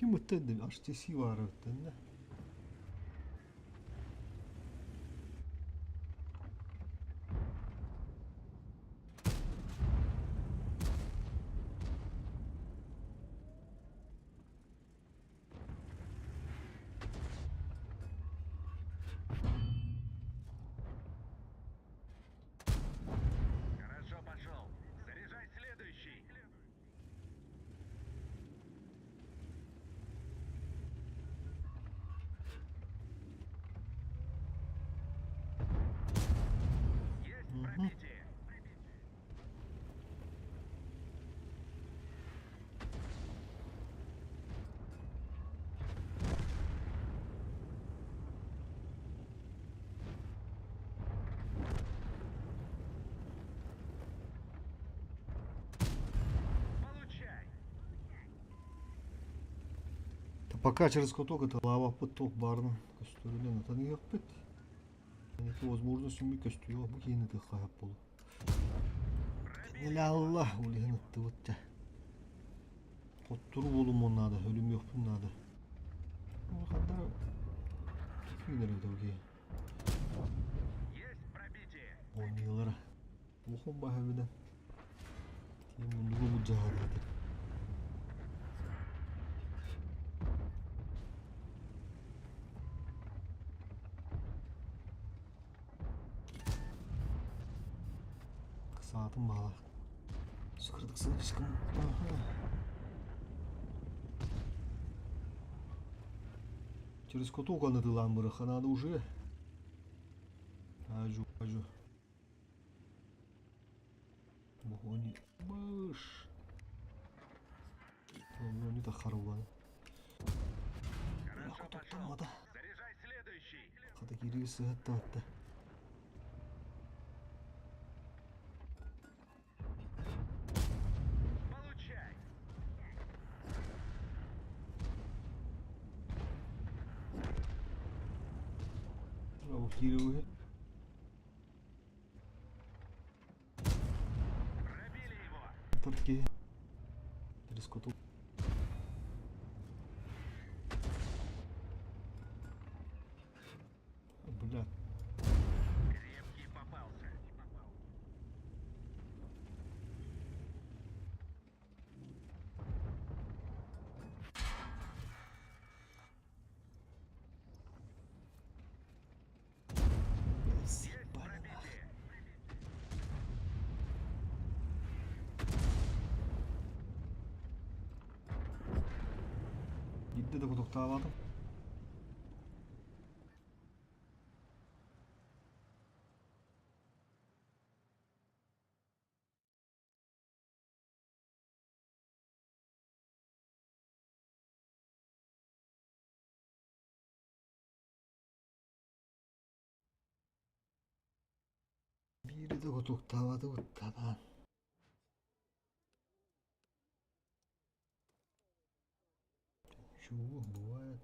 Ким ыттан HTC баар эбиттэннэ. Хорошо пошел. Заряжай следующий. Есть пробитие. Получай. Пока через каток это лава поток барна. Көстөрүнэн атан иһиэхпит. Возможность үмү көстүө бу киһини тыххаһап болу. Алла ол иһин ыттыбыт дьэ. Хоттуру буолумуон наада, өлүмүөхпүн наада. Ханна күүнэр эбит ол киһи. Есть пробитие. Оонньуулара. Улахан баһа эбинэн. Тиийэн муннугу былдьаһаатаатар. Саатын баҕалаах. Сыкырдык слишком. Ага. Через кутук анытылаан бырыха надо уже. Ажу, ажу. Они быш. Они так харубаны. Хорошо пошел. Заряжай следующий. Хата киирии сыһыттаатта. Получай. Бу киирии Пробили его. Тарки. Через куту. Бля. Крепкий попался. Съебали нахуй. Биирдэ да кутуктаабатым. Биири да кутуктаабатыбыт табаан. Чего бывает?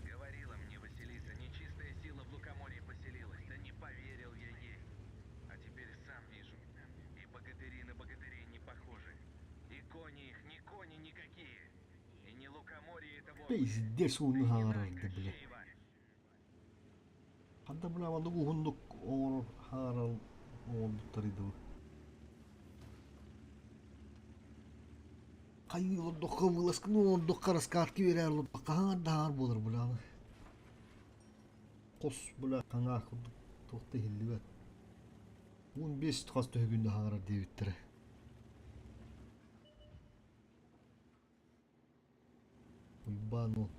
Говорила мне Василиса, нечистая сила в Лукоморье поселилась. Да не поверил я ей. А теперь сам вижу. И богатыри на богатырей не похожи. И кони их, не кони никакие. И не Лукоморье это вовсе. Пиздец Да ууну и не хаҥарар Найка да бля. Кощеева. Ханна бля маннык уһуннук оҥорор хаҥарар оҥорбуттарый дуу. Хайыы олордоххо вылазканы олордоххо раскатка биэрээр олордоххо хаҥар буолар бля. Хос бля хаҥаа курдук туох да иһиллибэт. 15 хас төһө күндэ хаҥарар диэбиттэрэ. Уйбаан ол.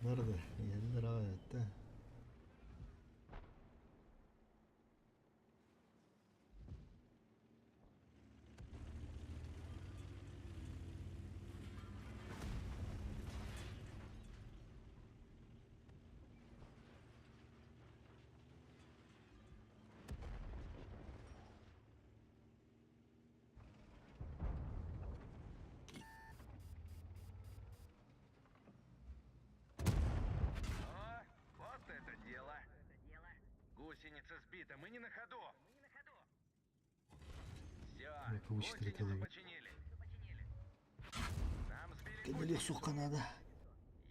Nerede? Yerler evet. О, вот это дело! Гусеница сбита, мы не на ходу! Все, Повысить гусеницу починили. Нам сбили Кэлиэх гусеницу. суохха наада.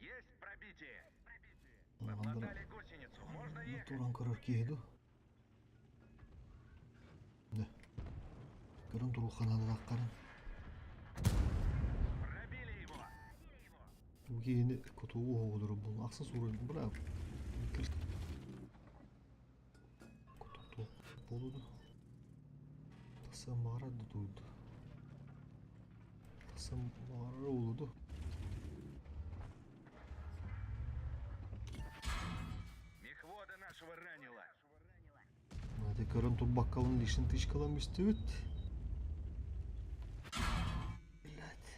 Есть пробитие. Подлатали гусеницу, можно ехать. Туран көрөр киһи дуу? Да. Көрөн туруохха наадалаахтарын. Пробили его. Бу киһини кутугу оҕолору булла. Ахса суруйун бра. Кутукту болуду. Таса мара дутуйду. Таса мара олуду. Мехвода нашего ранило. Hadi көрөн турбаккалын лишин тычкалан истибит. Блять.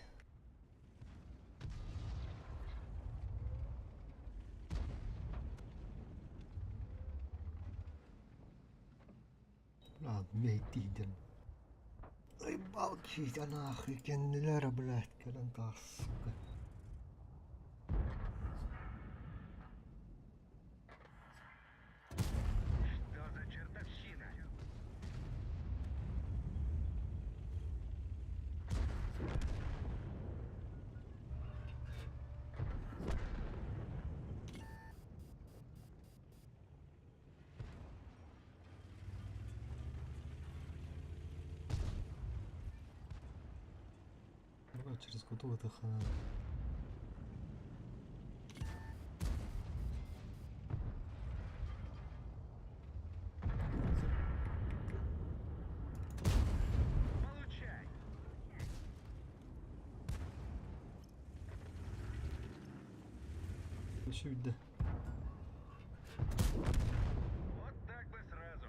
Бля, мейтиден. Ай, балки, да нахуй, кеннилere, блядь, кэлэн таас, сука. Что за чертовщина? Бля, через куту это Получай! Сүйдэ. Вот так бы сразу.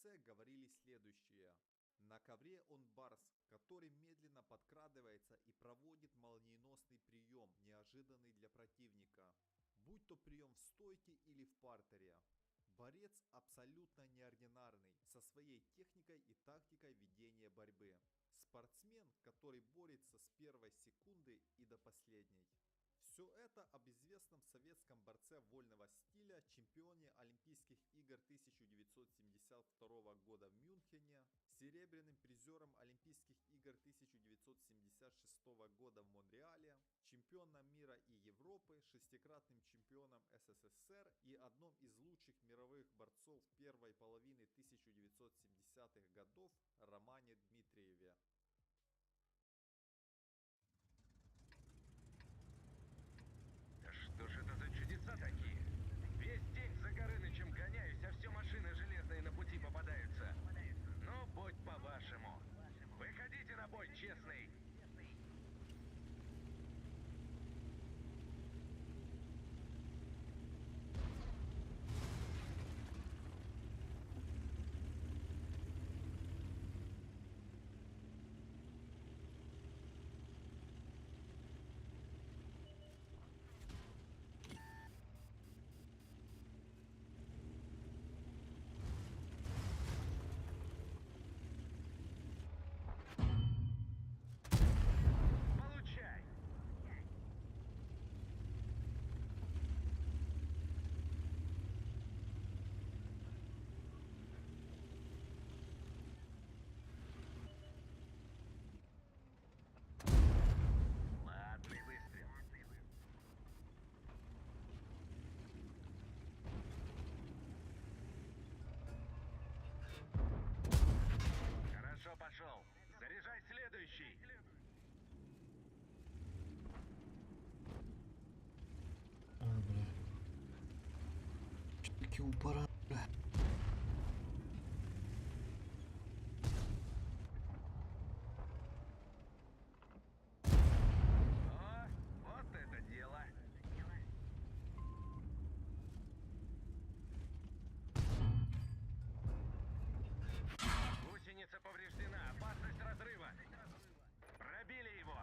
борце говорили следующее. На ковре он барс, который медленно подкрадывается и проводит молниеносный прием, неожиданный для противника. Будь то прием в стойке или в партере. Борец абсолютно неординарный, со своей техникой и тактикой ведения борьбы. Спортсмен, который борется с первой секунды и до последней. Все это об известном советском борце вольного стиля, чемпионе Олимпийских игр 1972 года в Мюнхене, серебряным призером Олимпийских игр 1976 года в Монреале, чемпионом мира и Европы, шестикратным чемпионом СССР и одном из лучших мировых борцов первой половины 1970-х годов Романе Дмитриеве. Да что ж это за чудеса такие? Весь день за Горынычем гоняюсь, а все машины железные на пути попадаются. Ну, будь по-вашему. Выходите на бой, честный. Получай! Ладный выстрел. Хорошо пошел. Заряжай следующий. А, бля. Таки упора, бля. О, вот это дело. Гусеница повреждена. Опасность разрыва. Пробили его.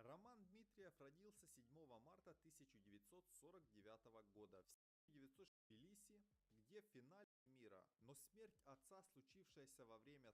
Роман Дмитриев родился 7 марта 1949 года в 1900 Тбилиси, где в финале мира, но смерть отца, случившаяся во время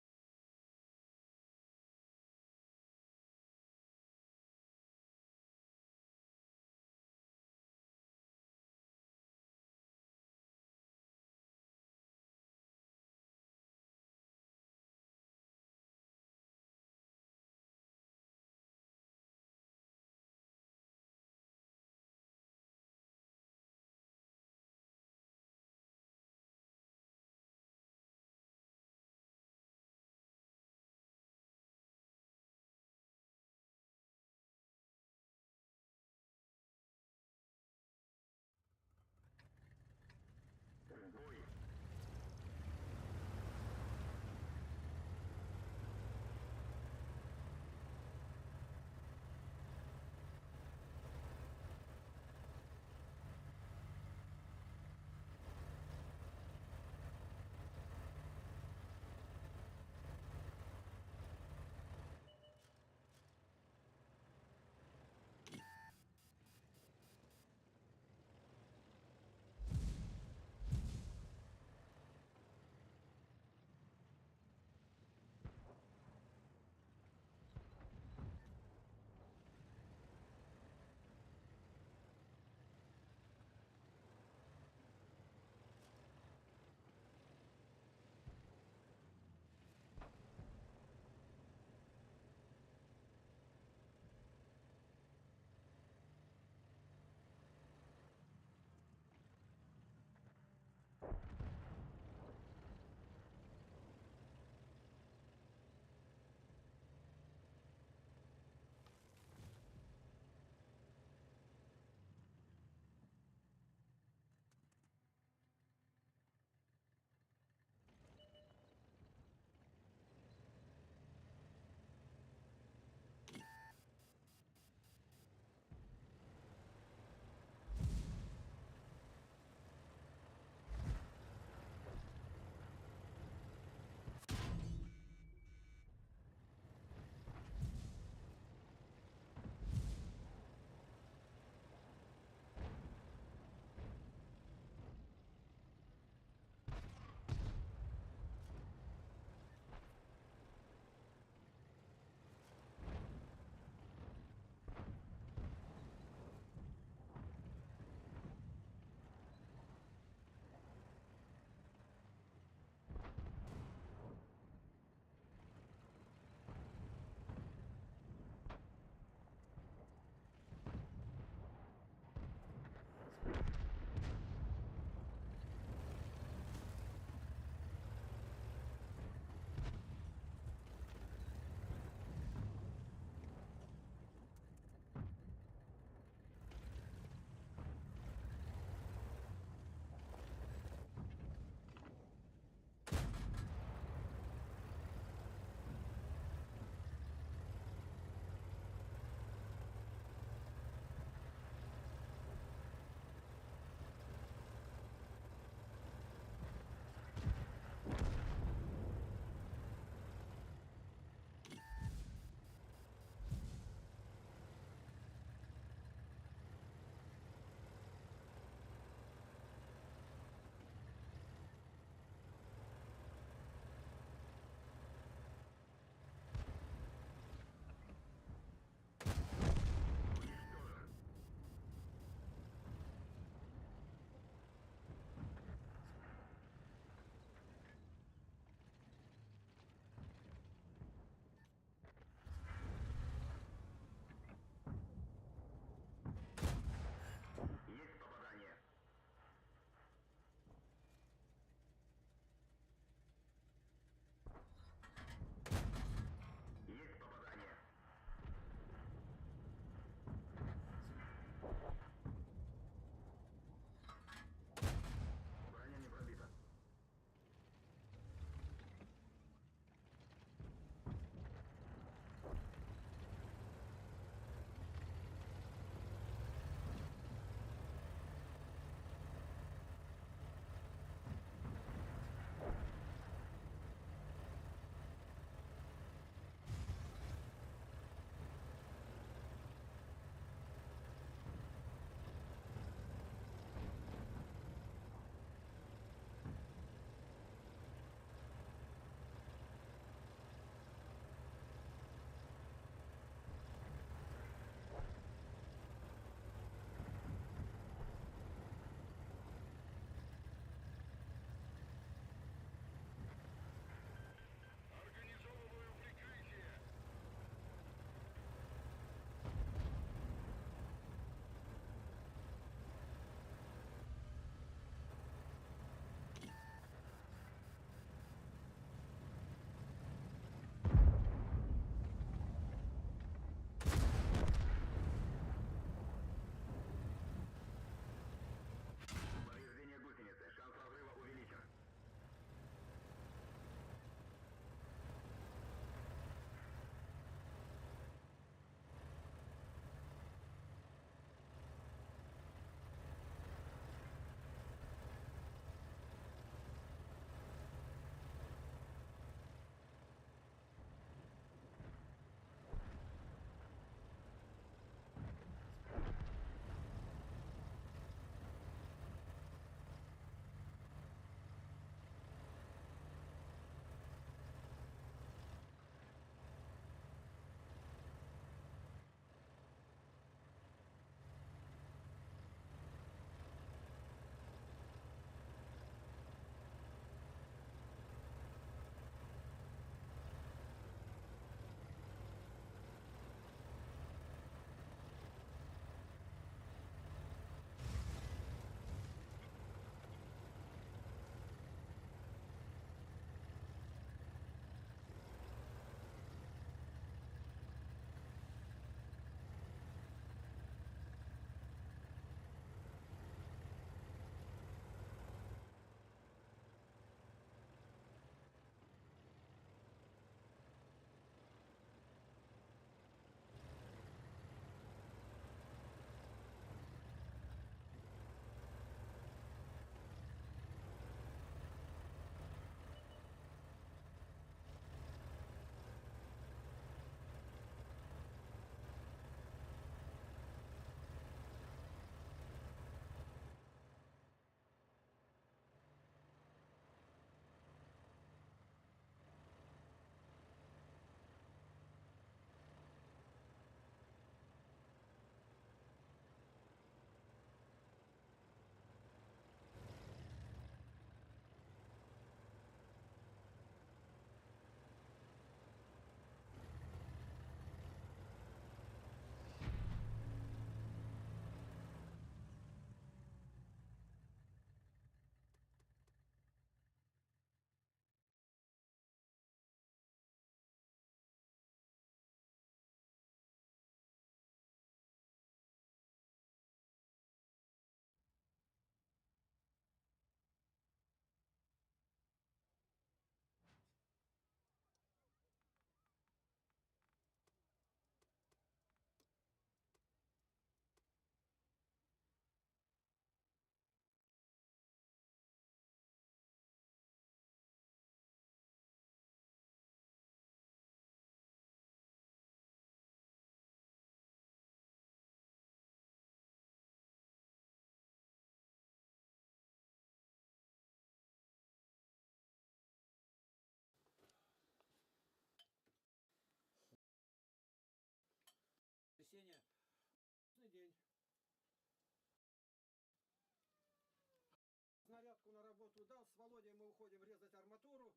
туда, с Володей мы уходим резать арматуру.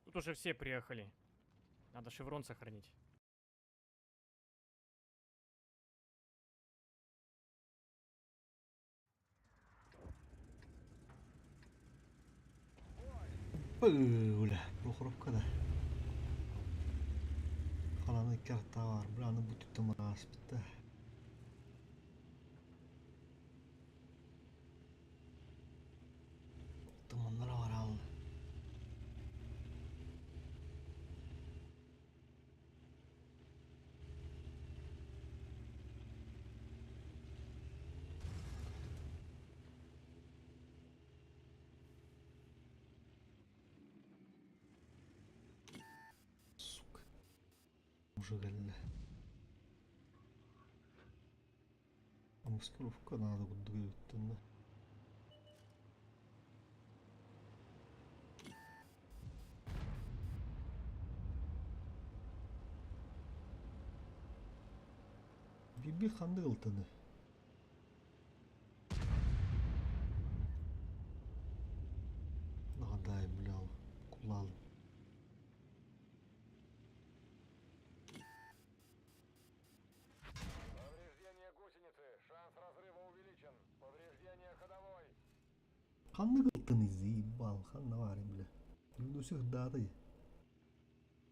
Тут уже все приехали. Надо шеврон сохранить. Бля, Прохоровка да. Халаны икки аттаах баар, бля, аны бу түттэн ааспыта. Туманнара бараалла. Сука. Уже кэллэ. Маскировка надо курдук эбиттэн да. Биби ханнык ылтаны? Нагадай, бля, кулал. Повреждение гусеницы. Шанс разрыва увеличен. Повреждение ходовой. Ханнык ылтаны заебал, ханна баар бля. Люсих датай.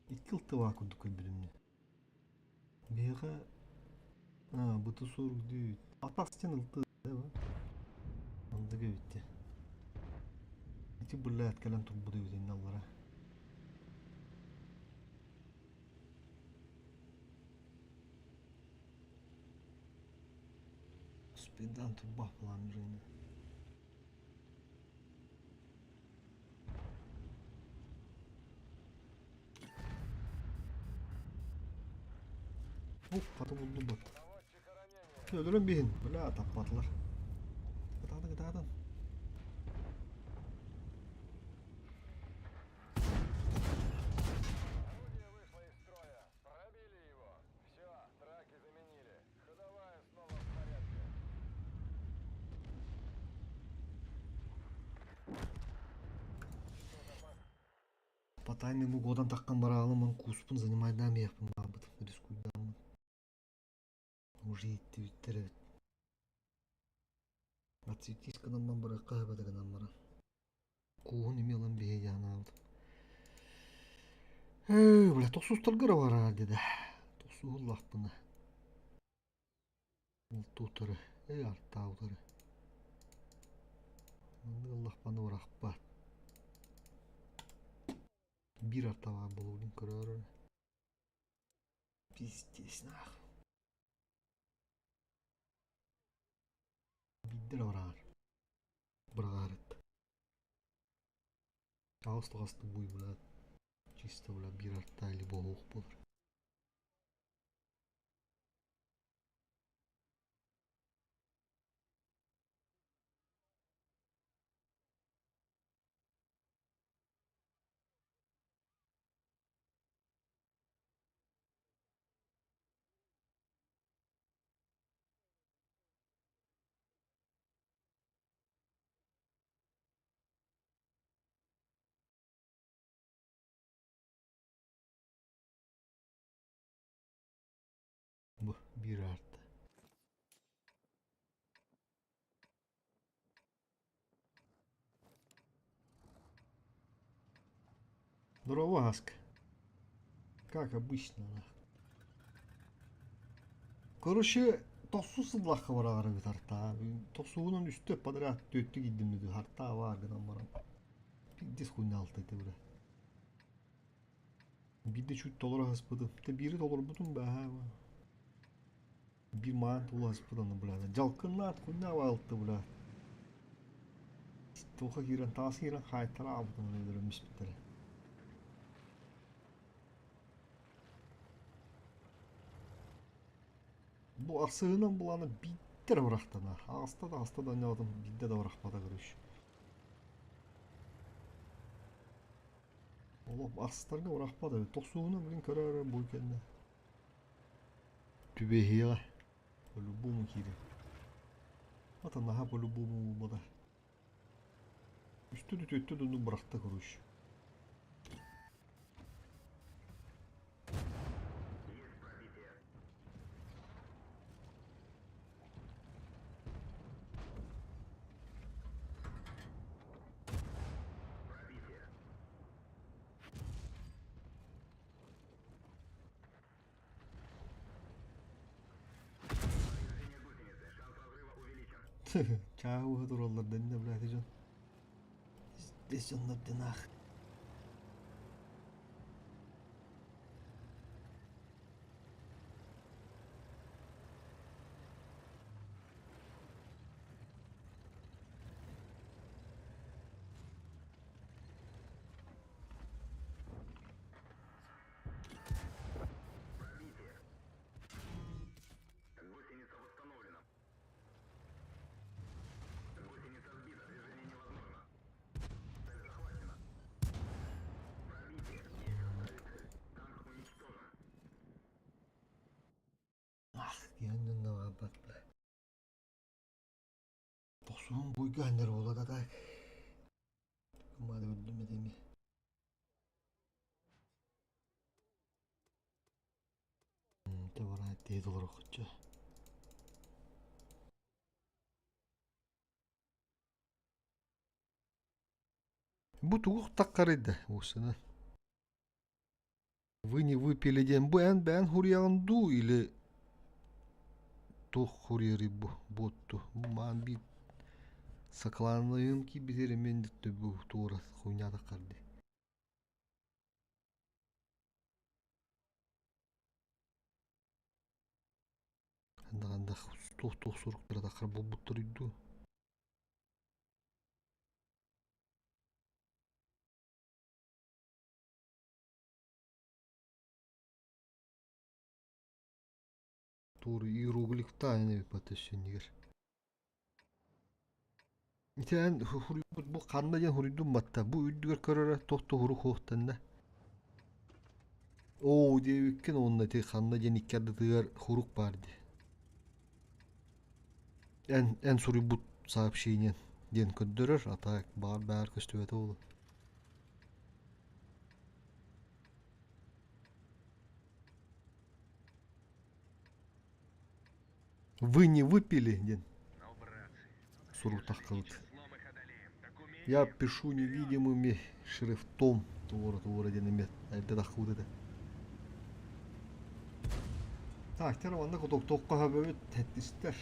Икки ылтыбаа курдук көрбүтүм Биһиэхэ а, быты сурук Атах стен ылты Андыга эбитти. Ити блядь кэлэн турбут эбит инналлара. Спидан турбах план жизни. Ух, хата булдум бат. Өлөрөн биһин. Бля, таппатылар. Кытаатын, кытаатын. Орудие вышло из строя. Пробили его. Все, траки заменили. Ходовая снова в порядке. По таймингу годан таххан бараалымын кууспун занимайдаан биэхпин баабыт рискуйдааммын. Уже иттибиттэр эбит. Отсветись гынан барыахха сөбөтө гынан баран. Кууһун эмиэ ылан биһиэ дьаһанаабытым. Ээ, бля, тохсустарга эрэ бараар дедэ. Тохсуһуллахпына. Бултуутары, ээ, артаабытары. Маннык ыллахпына бырахпат. Биир артабаа буолуун көрөөр эрэ. Пиздец нахуй. Биирдэ эрэ бараар. Быраҕаарыт. Аҕыс таҕасты буй блядь. Чисто бля биир артаа или буолуох буолар. Бу биир аарта. Здорово, Аска. Как обычно, нах. Короче, тохсус сыллахха бараҕар эбит артаа. Тохсуһунан үстэ подряд түөттү киирдим дии артаа баар гынан баран. Пиздец хуйня алта этэ бля. Биирдэ чуть толоро аһаспытым. Тэ биири толорбутум бааһа. Биир маан тула аһаспыт аны бля. Дьалкыннаат хуйня алты бля. Туохха киирэн, таас киирэн хаайтара аҕалбытым өлөрөн испиттэрэ. Бу ахсыһынан булааны биирдэ эрэ бырахтана. Аҕыста да аҕыста да оонньоотум, биирдэ да бырахпата короче. Олох ахсыстарга бырахпат эбит. Тохсуһунан билин көрө-көрө бу кэннэ. Түбэһиэҕэ. По-любому киирэр. Ата наһаа по-любому буолбата. Үстэ да түөртэ да оннук бырахта короче. Чааһы уһа тураллар дэннэ блядь дьон. Здесь дьоннор динах. Ах, диэн баҕарбат бля. Тохсуһун буйга анньар буола да так. Кумаады көрдүм этими. Табара тиһи толорохчу. Бу тугу таххарыйда уусана. Вы не выпили диэн бу эн бэйэн хуруйаҕын дуу или туох хуруйарый бу буотту бу маан биир сакалаанайым киирбитигэр эмиэ бу туора хуйня таххар дии. Ханна-ханна туох-туох суруктара таххар буолбуттар дуу. Тур иероглифтаан эбит өссөннүгэр. Ити эн хуруйбут бу ханна диэн хуруйдум батта. Бу үрдүгэр көрөрө туох туһуру хуохтанна. Оо диэбиккин уонна ити ханна диэн икки ардытыгар хурук баар дии. Эн эн суруйбут сообщениен диэн көрдөрөр, а так баар баар көстүбэтэ буолуо. Вы не выпили диэн сурук таххыбыт. Я пишу невидимыми шрифтом туора-туора диэн эмиэ эрдэ таххыбыт этэ. Так, тэр манна кутуктуохха хөбөбүт тэттистэр.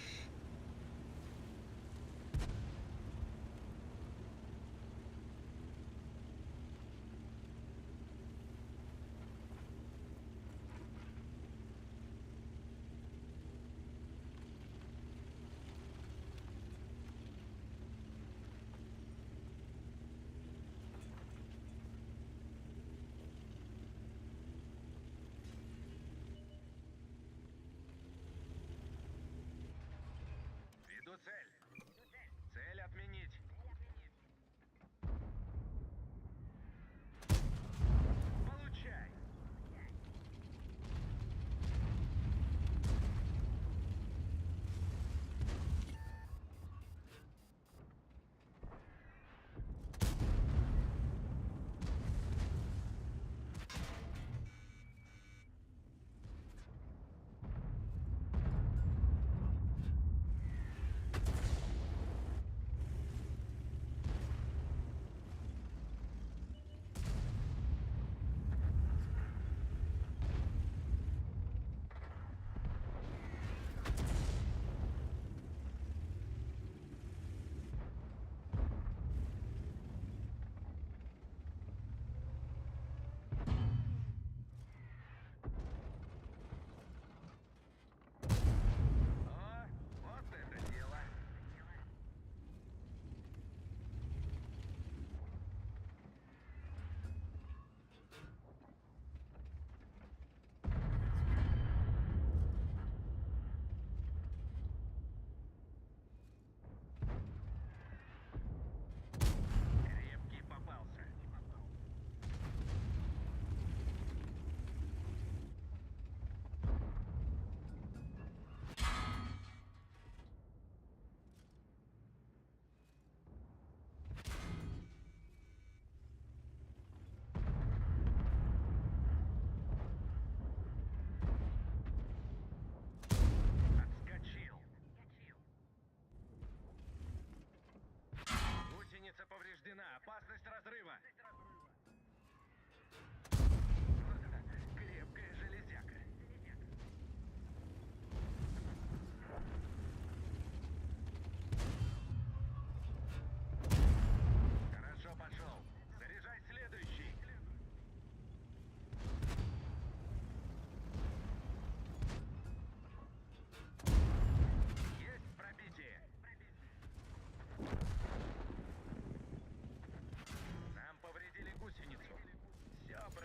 Веду цель. Цель отменить. Получай.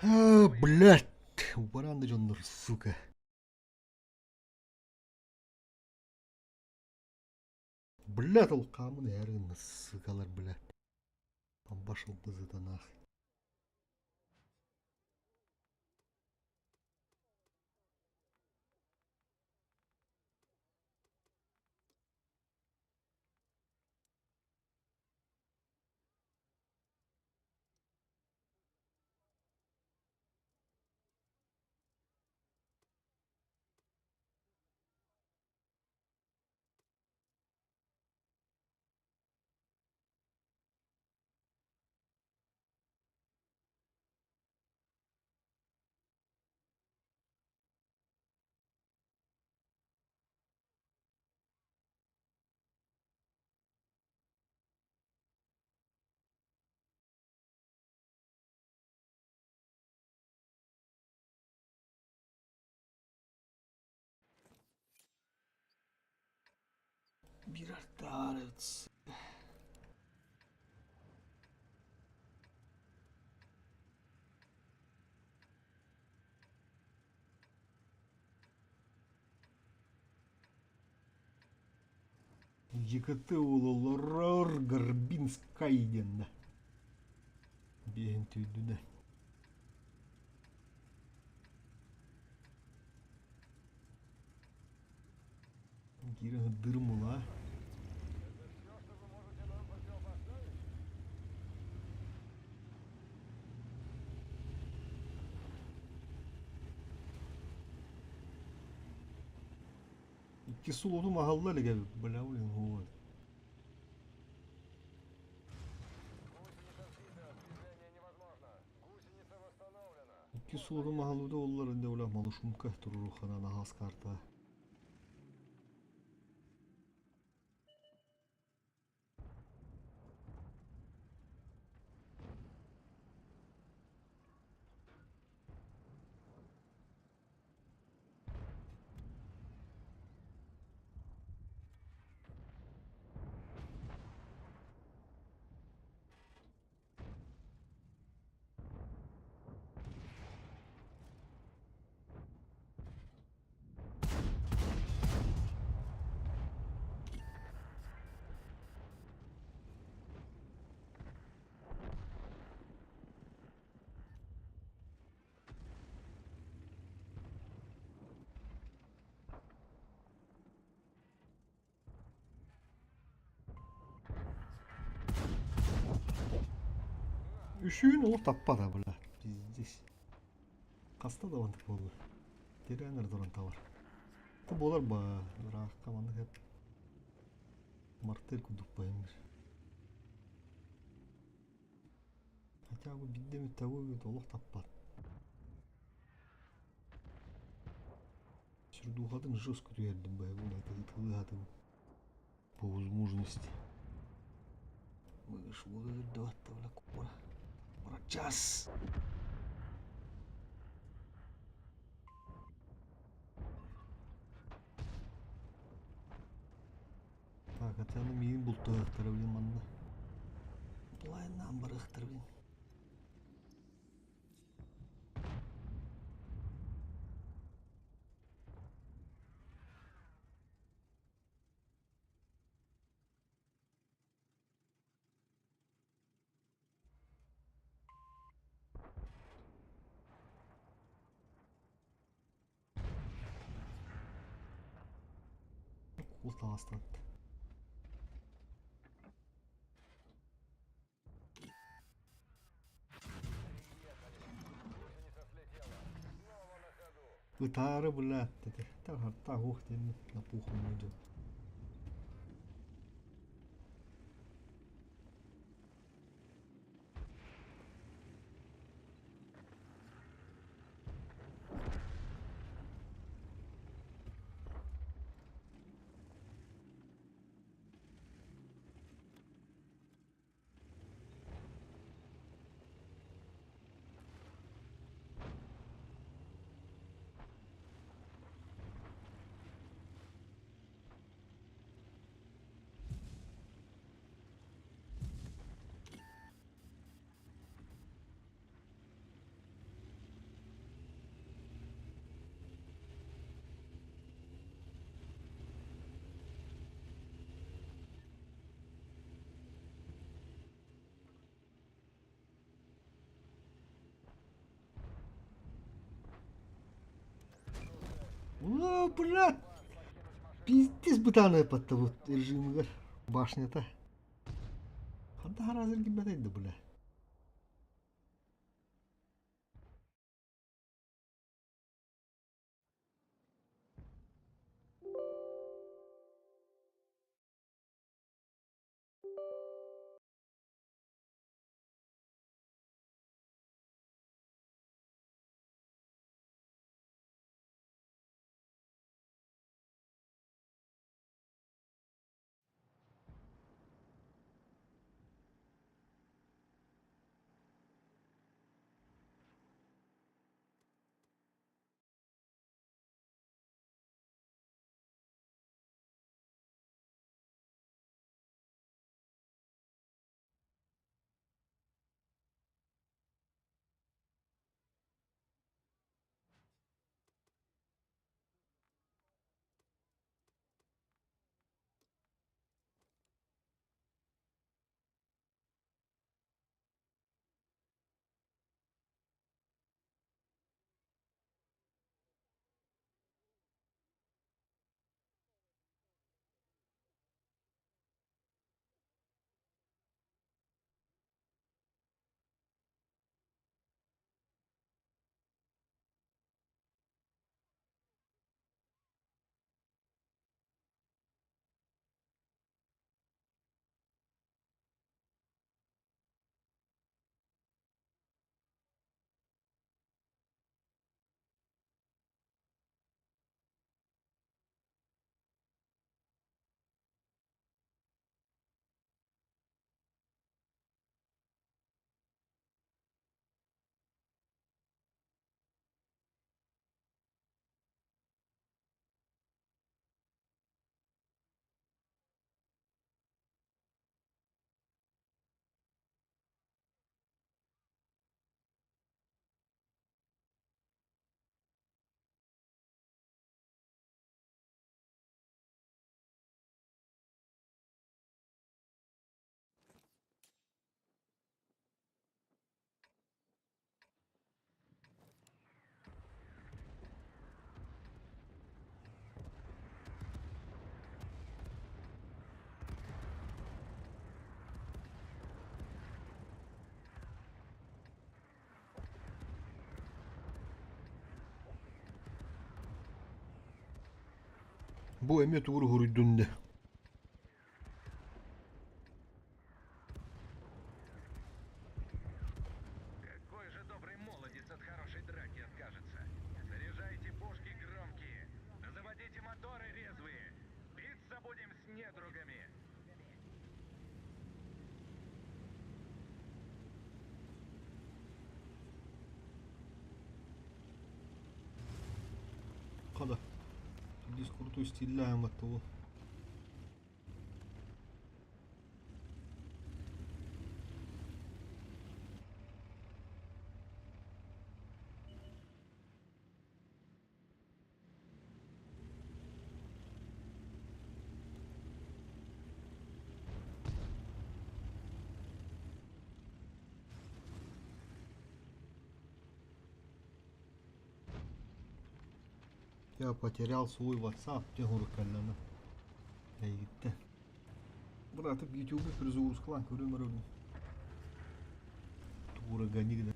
А, блядь! Баран да дьоннор, сука. Блядь, ол хаамын эһэр гынна, сыкалар, блядь. Башыл бызыта нахуй. Биир артаарыц. ЕКТ ололорор Горбинскай диэннэ. Биэһин түүдүнэ. Киирэн дырмыла. Икки сулутум аһылла илик эбит, бля, блин, ой. Икки сулутум аһыллыбыта буоллар, инде бля, малышумка турурухана наһаас карта. Үшүүн олох таппата бля. Пиздец. Хаста да онтук буолла. Тирээн туран табар. Бу буолар ба ыраахха маннык эп мартыр курдук байымыр. Хотя бы биирдэ эмит табыы олох таппат. Сүрдуухатын жестко түһэрдим байбын ытылыһатым по возможности. Мыгыш воду үрдү бля кура. Час. Так, это миин бултуохтара блин манна. Былайынан барыахтара блин. Кул таҕыстан. Ытаары блядь, ух диэн на пуху идет. О, брат! Пиздец бытаанай баттабыт режимигэр башнята. Ханта харазыр кимбэтэй да бля. Бу эмиэ тугу уруһуйдун дэ. Какой же добрый молодец от хорошей драки откажется. Заряжайте пушки громкие, заводите моторы резвые. Биться будем с недругами. Хада. Здесь крутой стреляем от того. Я потерял свой WhatsApp, диэн кэллэна. Эйгиттэ. Братык YouTube перезагрузкалаан көрүм өрөбүн. Тура ганигдер.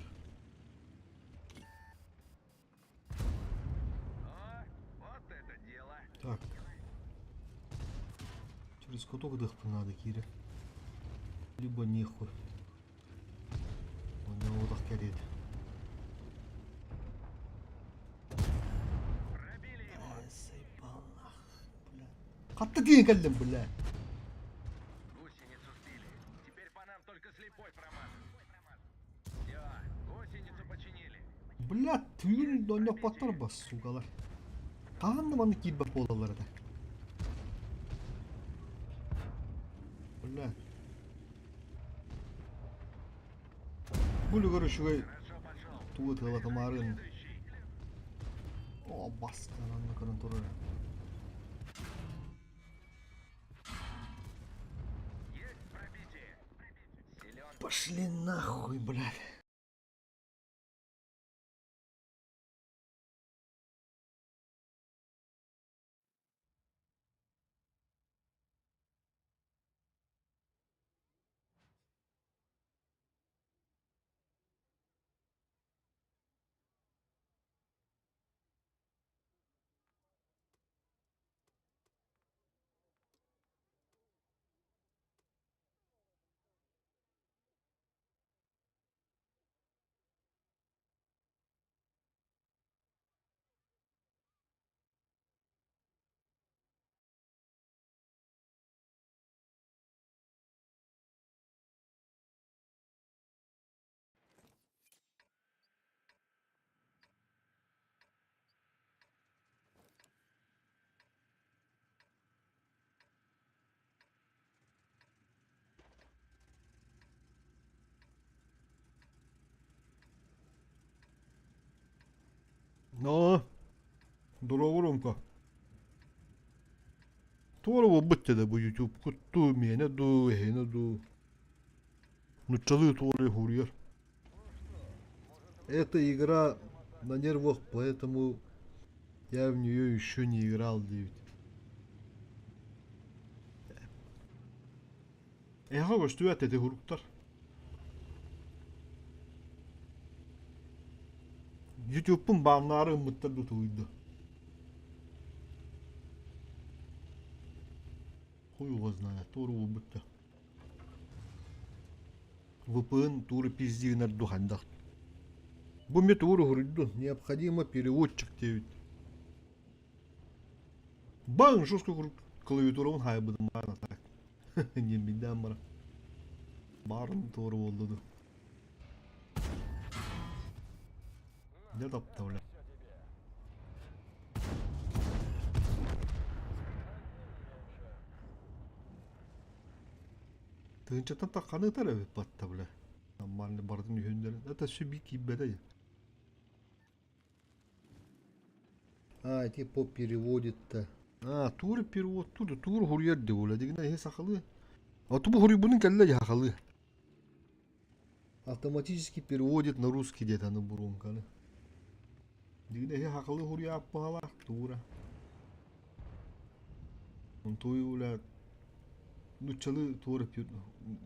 О, вот это дело. Так. Через каток дыхпын надо, Киря. Либо нехуй. У него так кәрет. Пробили его. Заебал нах, бля. Хатта тиийэн кэллим, бля. Гусеницу сбили. Теперь по нам только слепой промажет. Все, гусеницу починили. Бля, түүн донньоппоттор ба, сукалар. Хаһан да маннык киирбэт буолаллар этэ. Бля. Бу үлүгэр үчүгэй Хорошо пошел. тугу тыалатымаарын. Следующий. О, бастан анна көрөн турар. Есть пробитие. Силен. Пошли нахуй, блядь. Но, дорообо Ромка. Туора буолбут да бу YouTube кутту миэнэ дуу, эһиэнэ дуу. Нуччалыы туора хуруйар. Эта игра на нервах, поэтому я в нее еще не играл, диэбит. Эһэ көстүбэт эти хуруктар. Ютубпун бааннаары ыммыттар да тулуйда. Хуй его знает, туора буолбут да. VPN тууру пизди гынар ду хандах. Бу мне тууру хуруйду, необходимо переводчик диэбит. Баң жестко клавиатурабын хайбыдым баана так. Не бидам бара. Барын тууру болду. Не тапта бля. Тыынчаттан тахханы ытар эбит батта бля. Нормально бардын үһүннэрин. Это все би киирбэтэ. А, типа переводит-то. А, тур перевод, тур, тур хуруйар диэбула. Дигинэ иһи сахалыы. А тубу хуруйбунун кэллэ дьэ сахалыы. Автоматически переводит на русский диэтэ аны буруомканы. Дигинэ иһи сахалыы хуруйааппаһалаах туура. Онтуй бля нуччалыы туора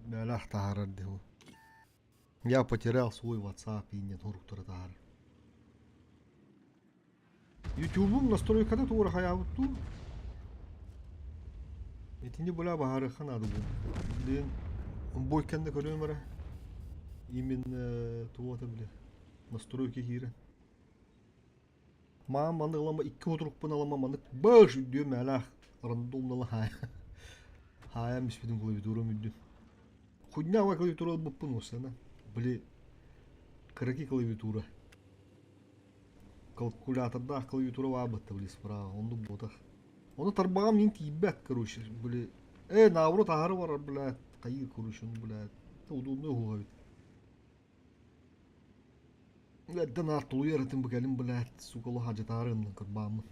мээлээх таһаарар диэбу. Я потерял свой WhatsApp и нет уруктара таһаарар. Ютубум настройката туора хайаабыт дуу? Итини бля баһаарыахха наада бу. Блин, бойканна көрүөм эрэ. Именно туота бля. Настройки киирэн. Маам маннык ылама икки отурукпун ылама маннык баш үрдүө мээлээх рандомнала хаайа. Хаайан биспитин клавиатурам үрдүн. Хуйня клавиатура ылбыппын уоссана. Били кыракий клавиатура. Калькулятордаах клавиатура баабытта били справа оннук буотах. Ону тарбаҕам мин тиийбэт короче били э наоборот аһары барар блядь хайыы короче ну блядь удобный уһуга эбит. Эрдэ наар тулуйар этим бу кэлин блядь сука олох алдьатаары гынным кырбааммын.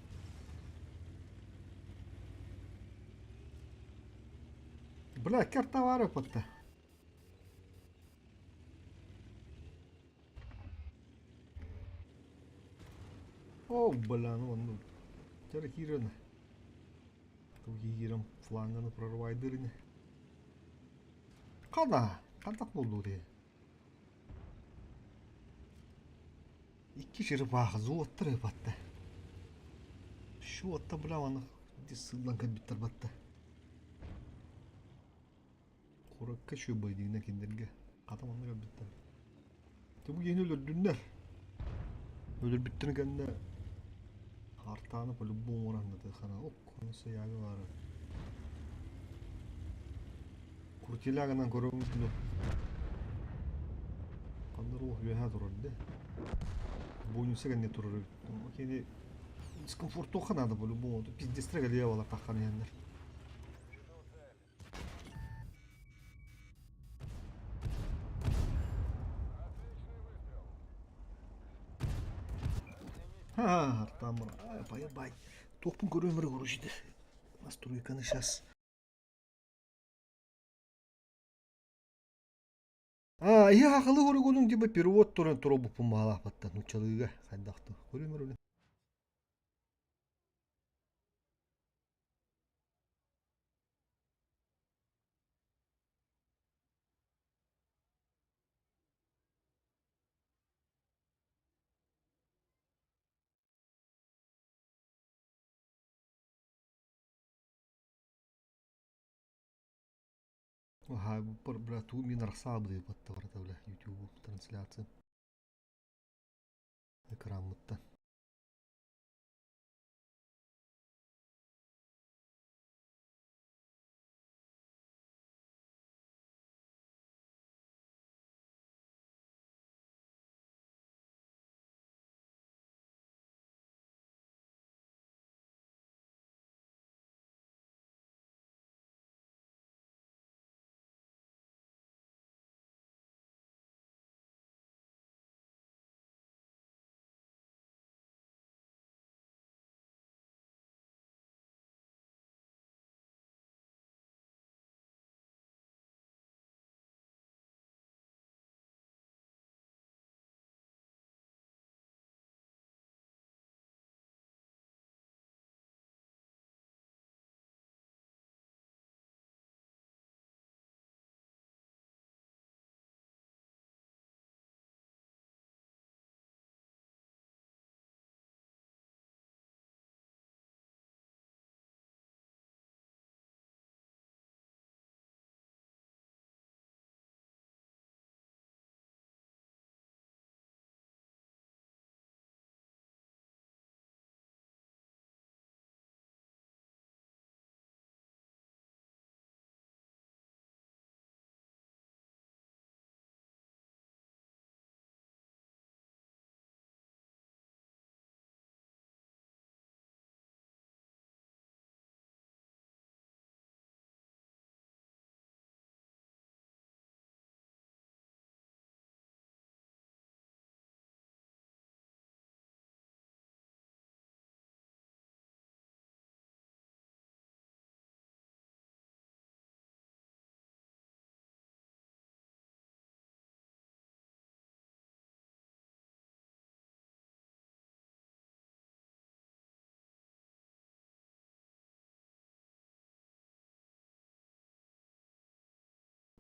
Бля, карта баар эппэтэ. О, бля, ну оннук. Чара киирэн. Киирэн фланганы прорвайдыр ини. Хана, хантах буоллу дии. Икки черепаха золоттар ыпатта. Счетта бля аны сыллан кэлбиттэр батта. Куракка үчүгэй кинилэргэ хата манна кэлбиттэр. Дьэ бу киһини өлөрдүннэр. Өлөрбүттэрин кэннэ Артааны по-любому оҥороннатыаххына ок сыйаага баара. Крутилягынан көрөҥүт дуо? Ханна эрэ үөһээ турар дии. Бонуса кэннэ турар эбит. Кини дискомфортуохха наада по-любому. Пиздец кэлиэ буолар таххан иһэннэр. Ха, там, поебать. Туохпун көрүөм эрэ короче настройканы сейчас. А, я хахалы хоругунун типа перевод туран туробуппун баалаахпаттан нуччалыыга хайдахту көрүөм эрэ Бля, ту мин арахсаабыт батта барата бля YouTube трансляция экраммыттан.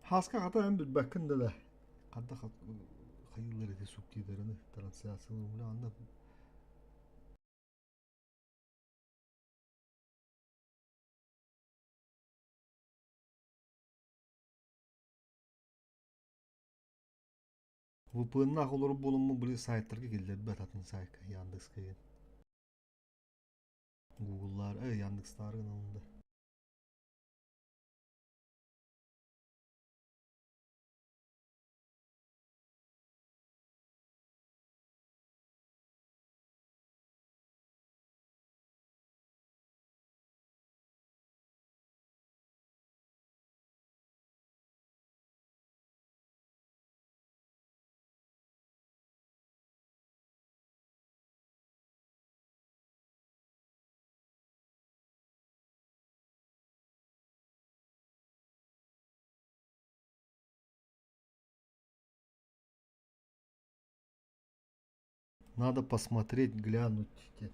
Хааска хата эн билбэккин да да ханта хайыылар ити субтитрыны трансляциялыыр анна VPN-наах олорор буоламмын били сайтарга киллэрбэт атын сайтка Яндекска диэн. Гугллаар, Яндекстаары гынан да. Надо посмотреть, глянуть диэн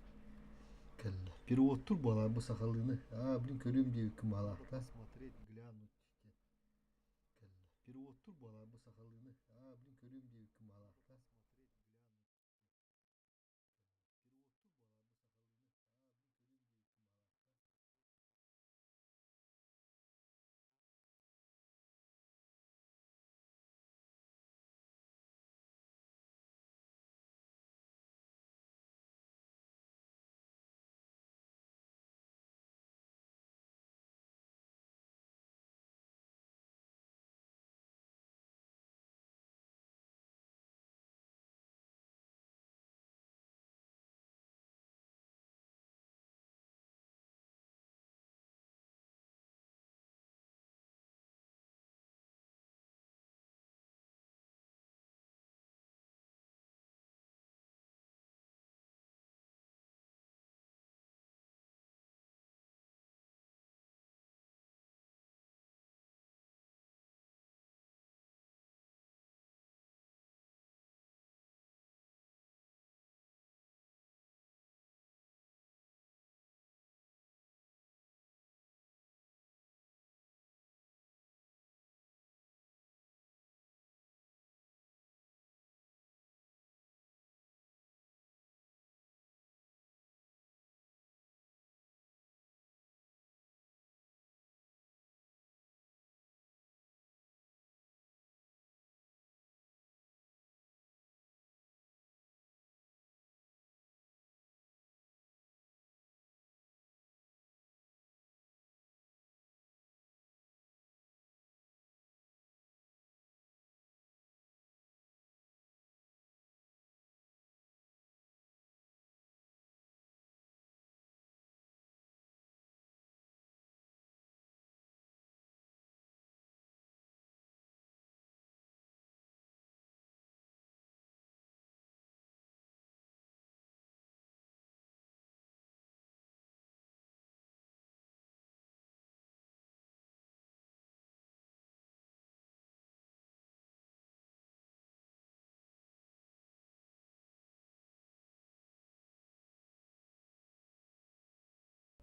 кэллэ. Переводтур буолар бу сахалыыны. Аа, блин, көрүөм диэбиккин баалаах да. Посмотреть, глянуть диэн кэллэ. Переводтур буолар бу сахалыыны. Аа, блин, көрүөм диэбиккин баалаах да.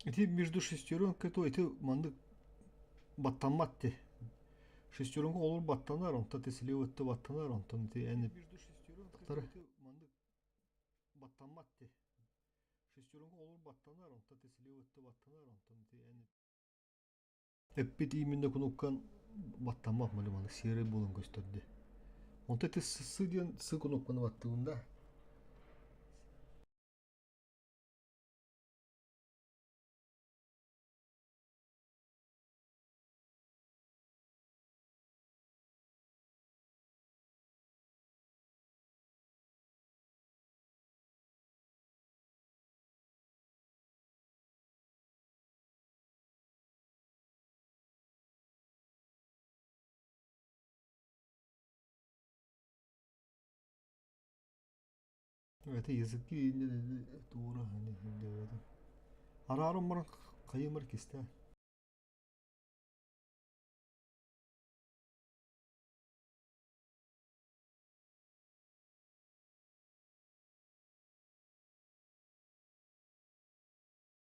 Ити между шестеренкой то ити маннык баттаммат ти. Шестеренка олор баттанар, онтон ти слева өттө баттанар, онтон ити эн маннык баттаммат ти. Шестеренка олор баттанар, онтон ти слева өттө баттанар, онтон ити эн эппит именно кнопкан баттаммат мали маннык серый буолан көстөрдө. Онтон ити сы диэн сы кнопканы баттыгын да. Это языки туора Араарым баран хайымар кистэ.